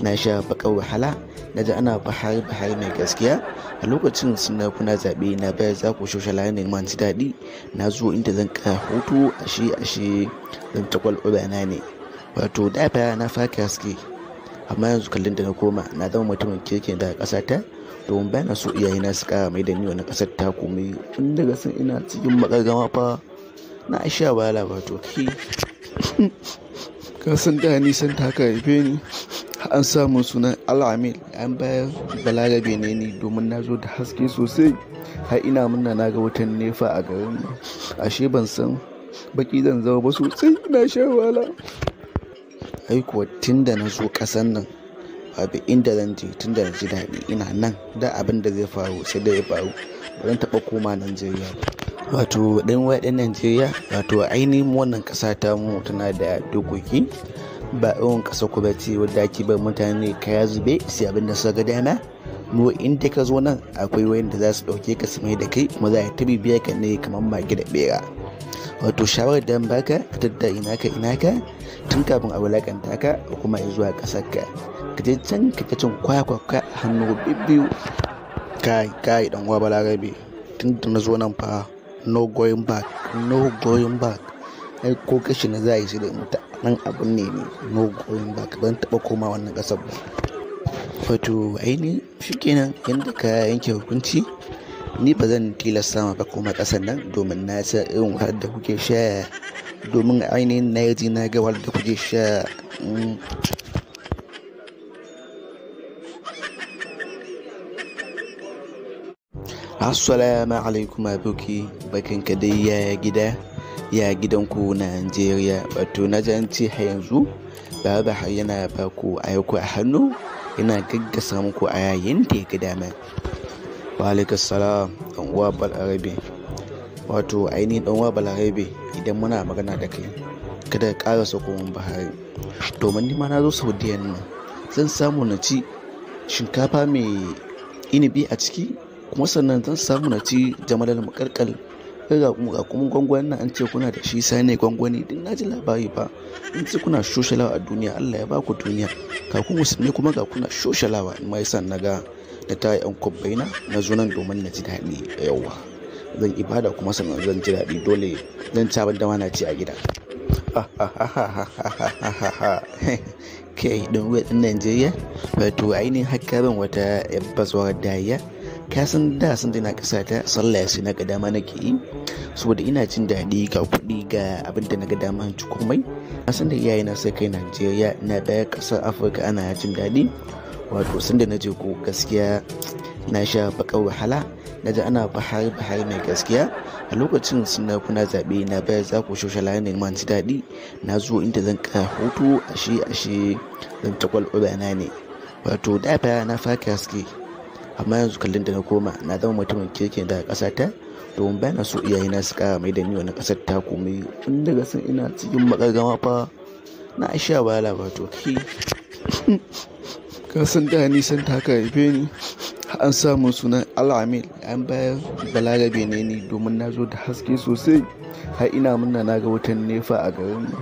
na sha baƙar wahala. Na ji ana bahari bahari mai gaskiya. A lokacin suna kuna zaɓe na bayar za ku shoshala ne ma ji daɗi. Na zo inda zan ƙara hutu ashe ashe zan ta kwalɓana ne. Wato da baya na faka haske. Amma yanzu kallon da na koma na zama mutumin kirki daga ƙasa ta domin ba na so iyayena su ƙara mai da ni wani ƙasar ta komai. Tun daga san ina cikin maƙarƙama fa na sha wahala wato kai. Ka san da nisan ta haka haife ni an samu sunan Al-Amil an bayar Balarabe ne ni domin na zo da haske sosai har ina murna na ga wutan nefa a garin mu. Ashe ban san baki zan zama ba sosai na sha wahala. Ai kuwa tun da na zo ƙasan nan babu inda zan je tun da na ji daɗi ina nan da abin da zai faru sai dai ya faru. Ba zan taɓa koma Najeriya ba. Wato ɗan uwa ɗan Najeriya, wato ainihin wannan ƙasa ta mu tana da dokoki. Ba irin ƙasar ku bace wadda ake bar mutane kaya zube sai abin da suka ga dama. Mu inda ka zo nan akwai wayanda za su ɗauke ka su mai da kai kuma za a ta bibiya ka ne kamar mage da ɓera. Wato shawarar da baka ka tattara ina ka ina ka tun kafin a wulaƙanta ka kuma zuwa ƙasar ka. Ka je can ka ta cin kwakwa ka hannu bibbiyu. Kai kai ɗan uwa Balarabe, tun da na zo nan fa no going back, no going back. Ai ko kashi na za a yi shi da mutu nan abun ne ne no going back, ban taɓa koma wannan ƙasar ba. Wato ainihin shikenan yanda ka yanke hukunci ni ba zan tilasta ma ba koma ƙasar nan domin na san irin wahalar da kuke sha, domin ainihin na ji na ga wahalar da kuke sha. Assalamu alaikum aboki, barkanka dai ya gida, ya gidanku Najeriya. Wato na ji an ce har yanzu Baba Buhari yana ba ku ayako a hannu yana gaggasa muku a yayin da ya ga dama. Wa alaikumussalam ɗan uwa Balarabe. Wato ainihin ɗan uwa Balarabe idan muna magana da kai kada ka ƙara sako mun Buhari. Domin ni ma na zo Saudiyan nan zan samu na ci shinkafa mai inibi a ciki kuma sannan zan samu na ci jamalal muƙarƙal. Ga kuma gwangwanin nan an ce kuna da shi sani gwangwani duk na ji labari fa. In ce kuna shoshalawa a duniya, Allah ya baku duniya. Ga ku musulmi kuma ga kuna shoshalawa. In ma yasa na ga da ta yan kwabbai na na zo nan domin na ji daɗi yauwa. Zan ibada kuma sannan zan ji daɗi dole zan ci abin da ma na ci a gida. Kai ɗan uwa ɗan Najeriya, wato ainihin hakkarin wata bazawar dariya. Ka san da san da na ƙasa ta sallah sai na ga dama nake yi saboda ina jin daɗi ga kuɗi ga abin da na ga dama ci komai. Na san da iyayena sai kai Najeriya na ɗaya ƙasar Afirka ana jin daɗi. Wato sanda na je ko gaskiya na sha baƙar wahala. Na ji ana bahari bahari mai gaskiya. A lokacin suna kuna zaɓe na bayar za ku shoshala ne ma ji daɗi. Na zo inda zan ƙara hutu ashe ashe zan ta kwalɓana ne. Wato da baya na faka haske. Amma yanzu kallon da na koma na zama mutumin kirki daga ƙasa ta domin ba na so iyayena su ƙara mai da ni wani ƙasar ta komai. Tun daga san ina cikin maƙarƙama fa na sha wahala wato kai. Ka san da nisan ta haka haife ni an samu sunan Al-Amil an bayar Balarabe ne ni domin na zo da haske sosai har ina murna na ga wutan nefa a garin mu.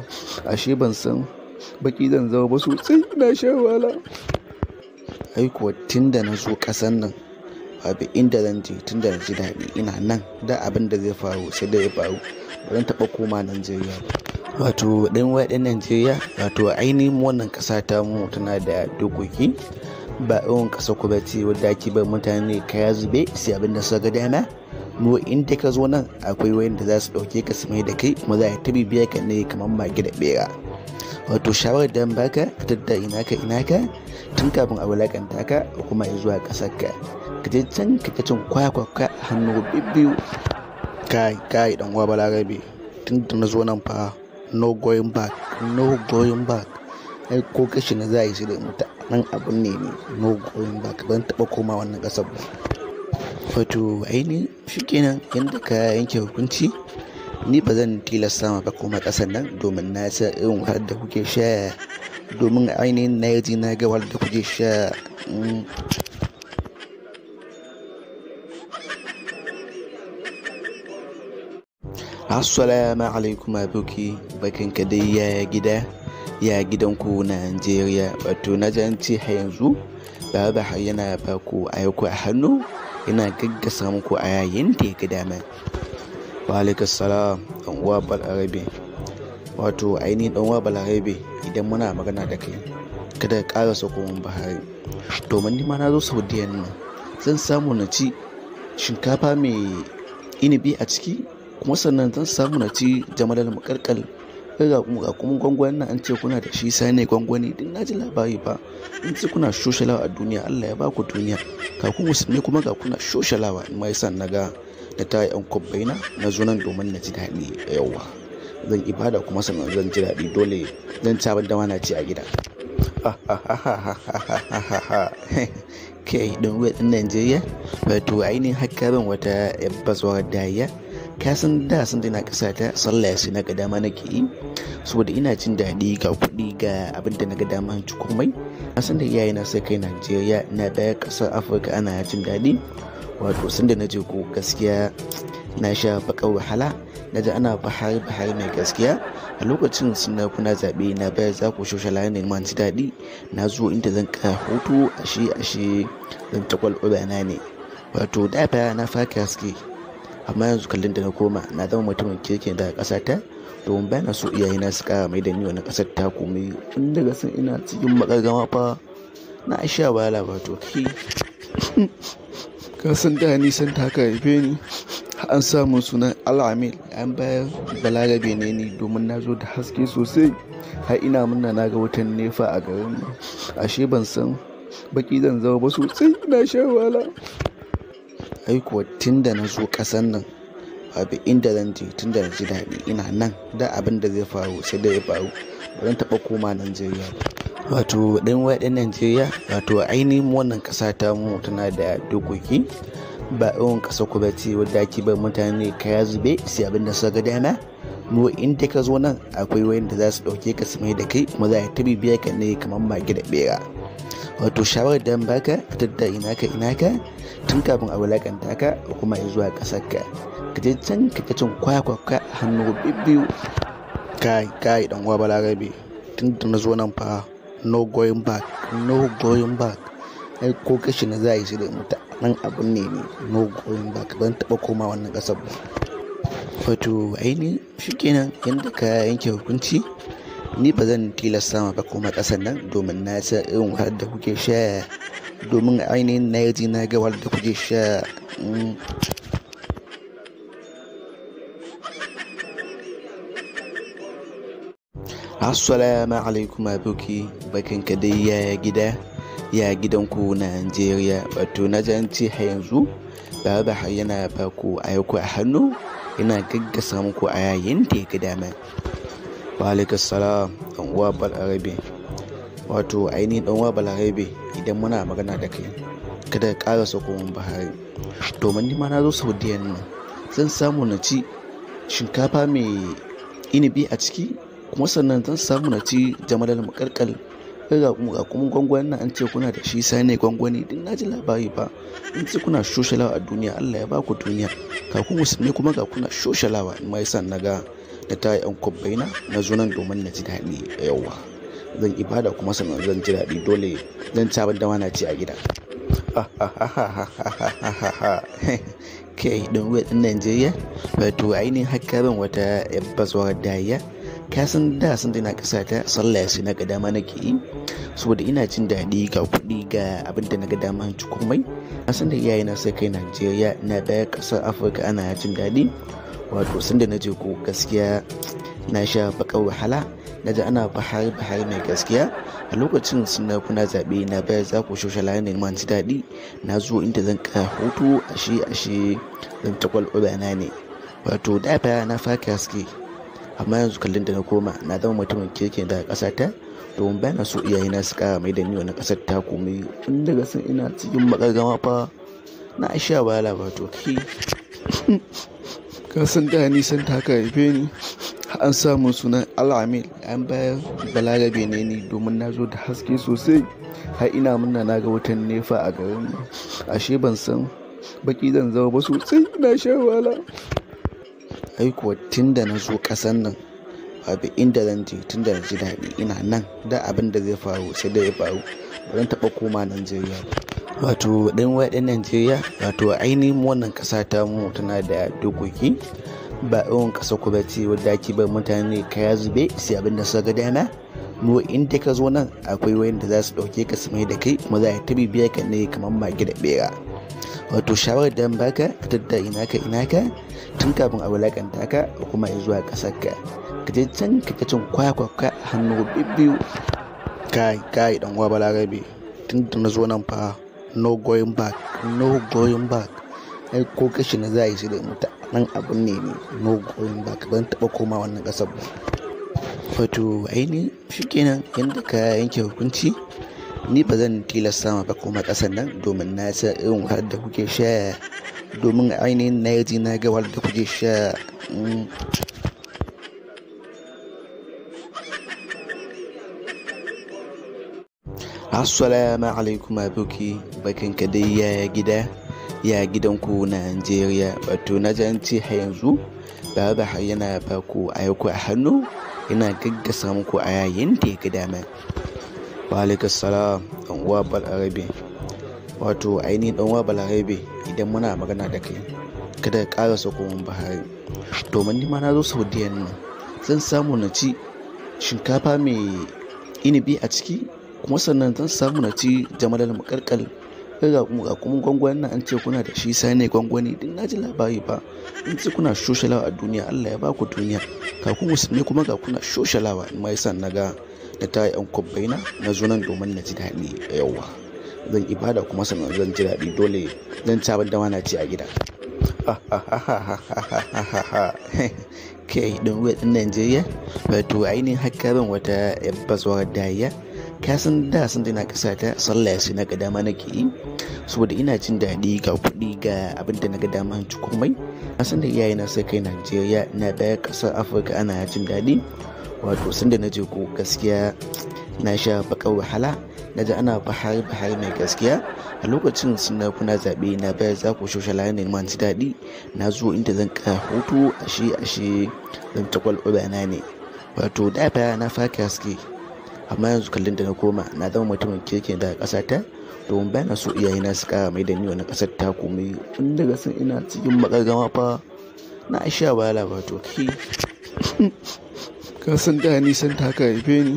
Ashe ban san baki zan zama ba sosai na sha wahala. Ai kuwa tun da na zo ƙasan nan babu inda zan je tun da na ji daɗi ina nan da abin da zai faru sai dai ya faru. Ba zan taɓa koma Najeriya ba. Wato ɗan uwa ɗan Najeriya, wato ainihin wannan ƙasa ta mu tana da dokoki. Ba irin ƙasar ku bace wadda ake bar mutane kaya zube sai abin da suka ga dama. Mu inda ka zo nan akwai wayanda za su ɗauke ka su mai da kai kuma za a ta bibiya ka ne kamar mage da ɓera. Wato shawarar da baka ka tattara ina ka ina ka tun kafin a wulaƙanta ka kuma zuwa ƙasar ka. Ka je can ka ta cin kwakwa ka hannu bibbiyu. Kai kai ɗan uwa Balarabe, tun da na zo nan fa no going back, no going back. Ai ko kashi na za a yi shi da mutu nan abun ne ne no going back, ban taɓa koma wannan ƙasar ba. Wato ainihin shikenan yadda ka yanke hukunci, ni ba zan tilasta ma ba koma ƙasar nan domin na san irin wahalar da kuke sha, domin ainihin na ji na ga wahalar da kuke sha. Assalamu alaikum aboki, barkanka dai, yaya gida, ya gidanku Najeriya? Wato na ji an ce har yanzu Baba Buhari yana ba ku aiko a hannu, yana gaggasa muku a yayin da ya ga dama. Wa alaikum salam ɗan uwa Balarabe. Wato ainihin ɗan uwa Balarabe, idan muna magana da kai kada ka ƙara sako min Buhari, domin ni ma na zo Saudiyan nan zan samu na ci shinkafa mai inibi a ciki, kuma sannan zan samu na ci jamalal muƙalƙal. Ga kuma gwangwanin nan an ce kuna da shi, sane gwangwani din na ji labari ba in ce kuna shoshalawa a duniya. Allah ya baku duniya, ga ku musulmi kuma ga kuna shoshalawa. In ma yasa na ga da ta yan kwabbaina na zo nan domin na ji daɗi. Yauwa zan ibada kuma sannan zan ji daɗi, dole zan ci abin da ma na ci a gida. Kai ɗan uwa ɗan Najeriya, wato ainihin hakkarin wata bazuwar dariya. Ka san da sun na ƙasa ta sallah sai na ga dama nake yi, saboda ina jin daɗi, ga kuɗi, ga abin da na ga dama ci komai. Na san da iyayena sai kai Najeriya na ɗaya ƙasar Afirka ana jin daɗi. Wato sun da na je ko gaskiya na sha baƙar wahala, na ji ana Buhari Buhari mai gaskiya. A lokacin suna kuna zaɓe na bayar za ku shoshala ne ma ji daɗi. Na zo inda zan ƙara hutu, ashe ashe zan ta kwalɓana ne. Wato da baya na faka haske, amma yanzu kallon da na koma na zama mutumin kirki daga ƙasa ta, domin ba na so iyayena su ƙara mai da ni wani ƙasar ta komai. Tun daga san ina cikin makargama fa na sha wahala. Wato kai ka san da nisan ta haka haife ni, an samu sunan Al-Amil, an bayar Balarabe ne ni, domin na zo da haske sosai. Har ina murna na ga wutan nefa a garin nan, ashe ban san baki zan zama ba sosai, na sha wahala. Ai kuwa tun da na zo ƙasar nan babu inda zan je, tun da na ji daɗi ina nan, da abin da zai faru sai dai ya faru, ba zan taɓa koma Najeriya ba. Wato ɗan uwa ɗan Najeriya, wato ainihin wannan ƙasa ta mu tana da dokoki, ba irin ƙasar ku bace wadda ake bar mutane kaya zube sai abin da suka ga dama. Mu in dai ka zo nan akwai wayanda za su ɗauke ka su mai da kai, kuma za a ta bibiyar ka ne kamar mage da ɓera. Wato shawarar da baka, fitar da ina ka ina ka tun kafin a wulakanta ka kuma zuwa ƙasar ka, ka je can ka ta cin kwakwa ka hannu bibbiyu. Kai kai ɗan uwa Balarabe, tun da na zo nan fa no going back, no going back. Ai ko kashi na za a yi shi da mutu nan abun ne ne no going back, ban taɓa koma wannan ƙasar ba. Wato ainihin shikenan yadda ka yanke hukunci, ni ba zan tilasta ma ba koma ƙasar nan, domin na san irin wahalar da kuke sha, domin ainihin na ji na ga wahalar da kuke sha. Assalamu alaikum aboki, barkanka dai, yaya gida, ya gidanku Najeriya? Wato na ji an ce har yanzu Baba Buhari yana ba ku aiko a hannu, yana gaggasa muku a yayin da ya ga dama. Wa alaikum salam ɗan uwa Balarabe. Wato ainihin ɗan uwa Balarabe, idan muna magana da kai kada ka ƙara sako min Buhari, domin ni ma na zo Saudiyan nan zan samu na ci shinkafa mai inibi a ciki, kuma sannan zan samu na ci jamalal muƙalƙal. Ga kuma gwangwanin nan an ce kuna da shi, sane gwangwani din na ji labari ba in ce kuna shoshalawa a duniya. Allah ya baku duniya, ga ku musulmi kuma ga kuna shoshalawa. In ma yasa na ga da ta yan kwabbaina na zo nan domin na ji daɗi. Yauwa zan ibada kuma sannan zan ji daɗi, dole zan ci abin da ma na ci a gida. Kai ɗan uwa ɗan Najeriya, wato ainihin hakkarin wata bazuwar dariya. Ka san da sun na ƙasa ta sallah sai na ga dama nake yi, saboda ina jin daɗi, ga kuɗi, ga abin da na ga dama ci komai. Na san da iyayena sai kai Najeriya na ɗaya ƙasar Afirka ana jin daɗi. Wato sun da na je ko gaskiya na sha baƙar wahala, na ji ana Buhari Buhari mai gaskiya. A lokacin suna kuna zaɓe na bayar za ku shoshala ne ma ji daɗi. Na zo inda zan ƙara hutu, ashe ashe zan ta kwalɓana ne. Wato da baya na faka haske, amma yanzu kallon da na koma na zama mutumin kirki daga ƙasa ta, domin ba na so iyayena su ƙara mai da ni wani ƙasar ta komai. Tun daga san ina cikin makargama fa Na sha wahala wato kai. Ka san da nisan ta aka haife ni, an samun sunan Al-Amil. An bayar Balarabe ne ni domin na zo da haske sosai. Har ina murna na ga wutan nefa a garin mu. Ashe ban san baki zan zama ba sosai. Na sha wahala. Ai kuwa tun da na zo ƙasan nan babu inda zan je tun da na ji daɗi ina nan. Da abin da zai faru sai dai ya faru. Ba zan taɓa koma Najeriya ba. Wato ɗan waɗin Najeriya, wato ainihin wannan ƙasa ta mu tana da dokoki. Ba irin ƙasar ku bace wadda ake bar mutane kaya zube sai abin da suka ga dama. Mu inda ka zo nan akwai wayanda za su ɗauke ka su mai da kai kuma za a ta bibiyar ka ne kamar mage da ɓera. Wato shawarar da zan baka ka tattara ina ka ina ka tun kafin a wulaƙanta ka kuma zuwa ƙasar ka. Ka je can ka ta cin kwakwa ka hannu bibbiyu. Kai kai ɗan uwa Balarabe, tun da na zo nan fa no going back, no going back. Ai ko kashi na za a yi shi da mutu nan abun ne ne no going back. Ban taɓa koma wannan ƙasar ba. Wato ainihin shikenan yanda ka yanke hukunci, ni ba zan tilasta ma ba koma ƙasar nan domin na san irin wahalar da kuke sha. Domin ainihin na ji na ga wahalar da kuke sha. Assalamu alaikum aboki, barkanka dai yaya gida, ya gidanku Najeriya. Wato na ji an ce har yanzu Baba har yana ba ku ayako a hannu, yana gaggasa muku aya yanda ya ga dama. Wa alaikum salam ɗan uwa Balarabe. Wato ainihin ɗan uwa Balarabe, idan muna magana da kai kada ka ƙara sako mun Buhari. Domin ni ma na zo Saudiyan nan zan samu na ci shinkafa mai inibi a ciki, kuma sannan zan samu na ci jamalal muƙalƙal. Ga kuma gwangwanin nan an ce kuna da shi sane gwangwani din na ji labari ba. In ce kuna shoshalawa a duniya, Allah ya ba ku duniya. Ga ku musulmi kuma ga kuna shoshalawa. In ma yasa na ga na tara 'yan kwabbai na, na zo nan domin na ji daɗi yauwa. Zan ibada kuma sannan zan ji daɗi, dole zan ci abin da ma na ci a gida. Kai ɗan uwa ɗan Najeriya, wato ainihin har ka ban wata yar bazuwar dariya. Ka san da san da na ƙasa ta sallah sai na ga dama nake yi saboda ina jin daɗi ga kuɗi ga abin da na ga dama in ci komai. Na san da iyayena sai kai Najeriya na ɗaya ƙasar Afirka ana jin daɗi. Wato sanda na je ko gaskiya na sha baƙar wahala. Na ji ana Buhari Buhari mai gaskiya. A lokacin suna kuna zaɓe na bayar za ku shoshala ne ma ji daɗi. Na zo inda zan ƙara hutu ashe ashe zan ta kwalɓa na ne. Wato da baya na faka haske. Amma yanzu kallon da na koma na zama mutumin kirki daga ƙasa ta domin ba na so iyayena su ƙara mai da ni wani ƙasar ta komai. Tun daga san ina cikin maƙarƙama fa na sha wahala wato kai. Ka san da nisan ta aka haife ni,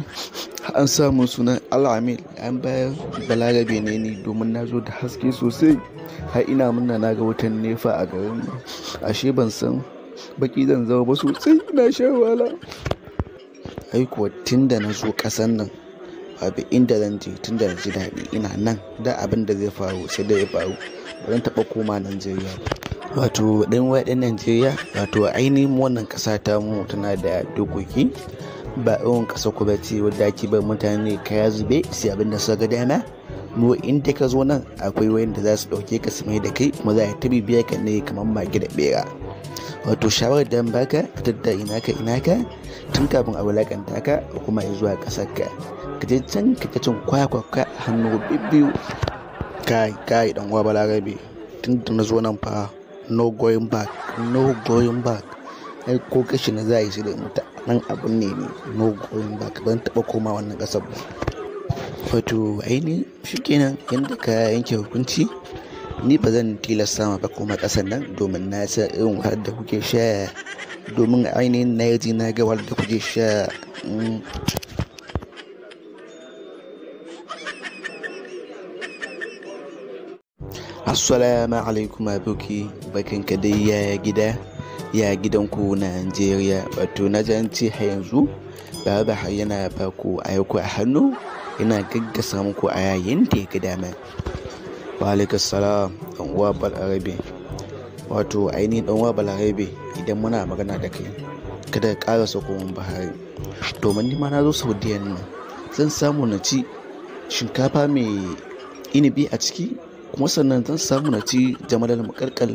an samun sunan Al-Amil. An bayar Balarabe ne ni domin na zo da haske sosai. Har ina murna na ga wutan nefa a garin mu. Ashe ban san baki zan zama ba sosai. Na sha wahala. Ai kuwa tun da na zo ƙasan nan babu inda zan je tun da na ji daɗi ina nan. Da abin da zai faru sai dai ya faru. Ba zan taɓa koma Najeriya ba. Wato ɗan waɗin Najeriya, wato ainihin wannan ƙasa ta mu tana da dokoki. Ba irin ƙasar ku bace wadda ake bar mutane kaya zube sai abin da suka ga dama. Mu inda ka zo nan akwai wayanda za su ɗauke ka su mai da kai kuma za a ta bibiyar ka ne kamar mage da ɓera. Wato shawarar da zan baka ka tattara ina ka ina ka tun kafin a wulaƙanta ka kuma zuwa ƙasar ka. Ka je can ka ta cin kwakwa ka hannu bibbiyu. Kai kai ɗan uwa Balarabe, tun da na zo nan fa no going back, no going back. Ai ko kashi na za a yi shi da mutu nan abun ne ne no going back. Ban taɓa koma wannan ƙasar ba. Wato ainihin shikenan yanda ka yanke hukunci, ni ba zan tilasta ma ba koma ƙasar nan domin na san irin wahalar da kuke sha. Domin ainihin na ji na ga wahalar da kuke sha. Assalamu alaikum aboki, barkanka dai yaya gida, ya gidanku Najeriya. Wato na ji an ce har yanzu Baba har yana ba ku ayako a hannu, yana gaggasa muku aya yanda ya ga dama. Wa alaikum salam ɗan uwa Balarabe. Wato ainihin ɗan uwa Balarabe, idan muna magana da kai kada ka ƙara sako mun Buhari. Domin ni ma na zo Saudiyan nan zan samu na ci shinkafa mai inibi a ciki, Kuma sannan zan samu na ci jamalal muƙalƙal.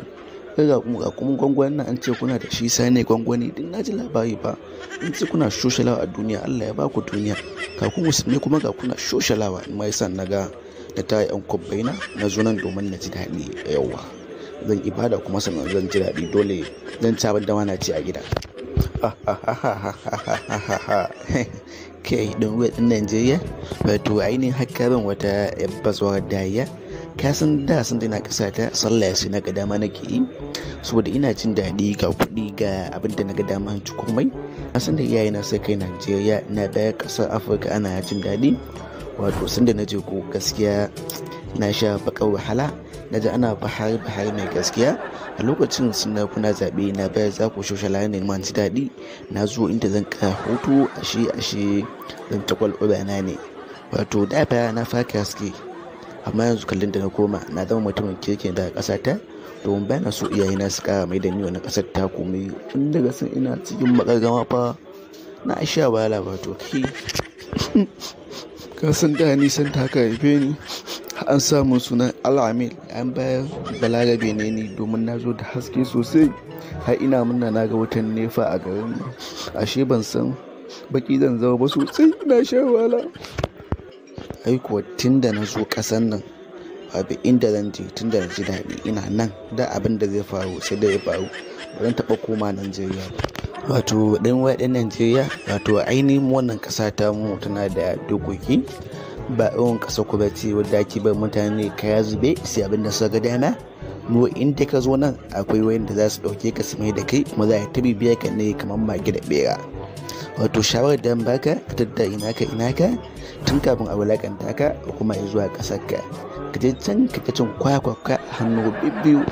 Ga kuma gwangwanin nan an ce kuna da shi sane gwangwani din na ji labari ba. In ce kuna shoshalawa a duniya, Allah ya baku duniya. Ga ku musulmi kuma ga kuna shoshalawa. In ma yasa na ga na ta yan kwabbai na na zo nan domin na ji daɗi yauwa. Zan ibada kuma sannan zan ji daɗi, dole zan ci abin da ma na ci a gida. Kai ɗan uwa ɗan Najeriya, wato ainihin hakka ban wata bazawar dariya. Ka san da sun na ƙasa ta sallah sai na ga dama nake yi saboda ina jin daɗi, ga kuɗi, ga abin da na ga dama ci komai. Na san da iyayena sai kai Najeriya na bayar ƙasar Afirka ana jin daɗi. Wato sanda na je ko gaskiya na sha baƙar wahala. Na ji ana bahari bahari mai gaskiya. A lokacin suna kuna zaɓe na bayar za ku shoshala ne ma ji daɗi. Na zo inda zan ƙara hutu, ashe ashe zan ta kwalɓana ne. Wato da baya na faka haske, amma yanzu kallon da na koma na zama mutumin kirki daga ƙasa ta, domin ba na so iyayena su ƙara mai da ni wani ƙasar ta komai. Tun daga san ina cikin makargama fa na sha wahala wato kai. Ka san da nisan ta haka haife ni, an samu sunan Al-Amil. An bayar Balarabe ne ni domin na zo da haske sosai. Har ina murna na ga wutan nefa a garin nan. Ashe ban san baki zan zama ba sosai, na sha wahala. Ai kuwa tun da na zo ƙasan nan babu inda zan je tun da na ji daɗi ina nan. Da abin da zai faru sai dai ya faru. Ba zan taɓa koma Najeriya ba. Wato ɗan uwa ɗan Najeriya, wato ainihin wannan ƙasa ta mu tana da dokoki. Ba irin ƙasar ku bace wadda ake bar mutane kaya zube sai abin da suka ga dama. Mu in dai ka zo nan akwai wayanda za su ɗauke ka su mai da kai, kuma za a ta bibiyar ka ne kamar mage da ɓera. Wato shawarar da baka, ka tattara ina ka ina ka tun kafin a wulaƙanta ka kuma zuwa ƙasar ka. Ka je can ka ta cin kwakwa ka hannu bibbiyu.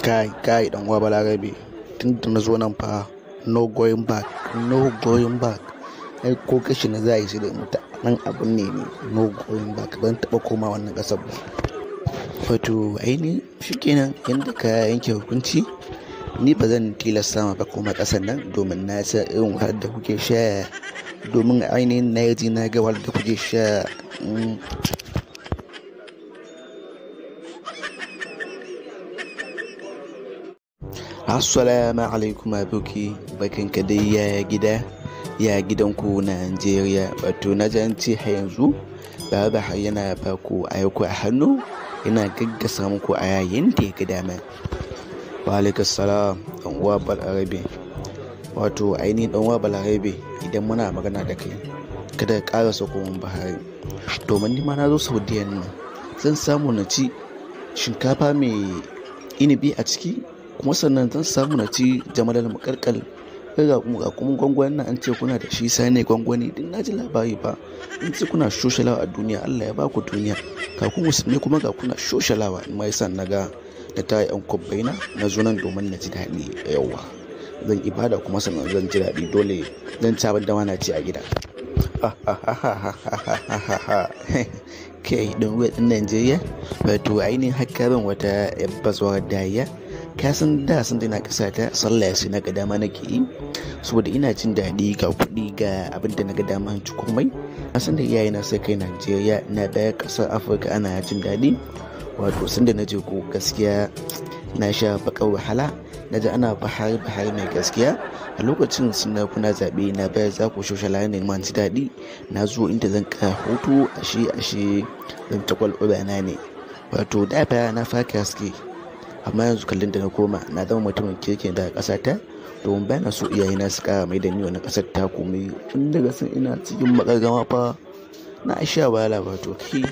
Kai kai ɗan uwa Balarabe, tun da na zo nan fa no going back, no going back. Ai ko kashi na za a yi shi da mutu nan abun ne ne no going back, ban taɓa koma wannan ƙasar ba. Wato ainihin shikenan yanda ka yanke hukunci, ni ba zan tilasta ma ba koma ƙasar nan domin na san irin wahalar da kuke sha, domin ainihin na ji na ga wahalar da kuke sha. Assalamu alaikum aboki, barkanka dai, yaya gida, ya gidanku Najeriya. Wato na ji an ce har yanzu Baba har yana ba ku ayako a hannu, yana gaggasa muku a yayin da ya ga dama. Wa alaikum salam ɗan uwa Balarabe. Wato ainihin ɗan uwa Balarabe, idan muna magana da kai kada ka ƙara sako mun Buhari. Domin ni ma na zo Saudiya nan zan samu na ci shinkafa mai inibi a ciki, kuma sannan zan samu na ci jamalal muƙalƙal. Ga kuma gwangwanin nan an ce kuna da shi sane gwangwani din na ji labari ba. In ce kuna shoshalawa a duniya, Allah ya baku duniya. Ga ku musulmi kuma ga kuna shoshalawa. In ma yasa na ga na ta yan kwabbai na na zo nan domin na ji daɗi yauwa. Zan ibada kuma sannan zan ji daɗi, dole zan ci abin da ma na ci a gida. Kai ɗan uwa ɗan Najeriya, wato ainihin hakka ban wata bazawar dariya. Ka san da sun na ƙasa ta sallah sai na ga dama nake yi saboda ina jin daɗi, ga kuɗi, ga abin da na ga dama ci komai. Na san da iyayena sai kai Najeriya na bayar ƙasar Afirka ana jin daɗi. Wato sanda na je ko gaskiya na sha baƙar wahala. Na ji ana bahari bahari mai gaskiya. A lokacin suna kuna zaɓe na bayar za ku shoshala ne ma ji daɗi. Na zo inda zan ƙara hutu, ashe ashe zan ta kwalɓana ne. Wato da baya na faka haske, amma yanzu kallon da na koma na zama mutumin kirki daga ƙasa ta, domin ba na so iyayena su ƙara mai da ni wani ƙasar ta komai. Tun daga san ina cikin makargama fa na sha wahala wato kai.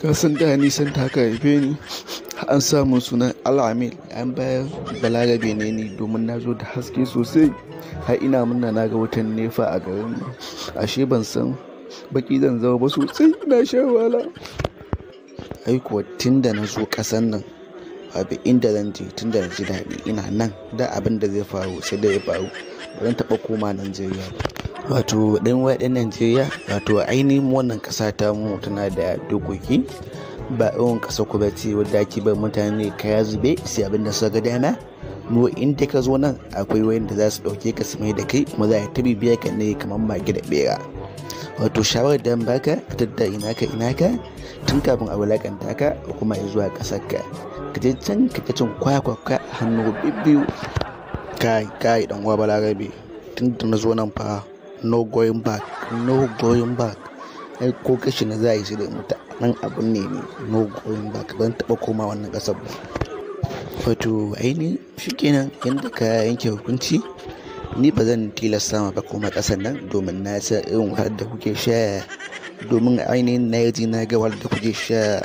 Ka san da nisan ta haka haife ni, an samu sunan Al-Amil. An bayar Balarabe ne ni domin na zo da haske sosai. Har ina murna na ga wutan nefa a garin nan. Ashe ban san baki zan zama ba sosai, na sha wahala. Ai kuwa tun da na zo ƙasan nan babu inda zan je tun da na ji daɗi ina nan. Da abin da zai faru sai dai ya faru. Ba zan taɓa koma Najeriya ba. Wato ɗan uwa ɗan Najeriya, wato ainihin wannan ƙasa ta mu tana da dokoki. Ba irin ƙasar ku bace wadda ake bar mutane kaya zube sai abin da suka ga dama. Mu in dai ka zo nan akwai wayanda za su ɗauke ka su mai da kai, kuma za a ta bibiyar ka ne kamar mage da ɓera. Wato shawarar da baka, ka tattara ina ka ina ka Tun kafin a wulakanta ka kuma zuwa ƙasar ka. Ka je can ka ta cin kwakwa ka hannu bibbiyu. Kai kai dan uwa Balarabe, tun da na zo nan fa no going back, no going back. Ai ko kashi na za a yi shi da mutu nan abun ne ne no going back, ban taɓa koma wannan ƙasar ba. Wato ainihin shikenan yadda ka yanke hukunci, ni ba zan tilasta ma ba koma ƙasar nan, domin na san irin wahalar da kuke sha, domin ainihin na ji na ga wahalar da kuke sha.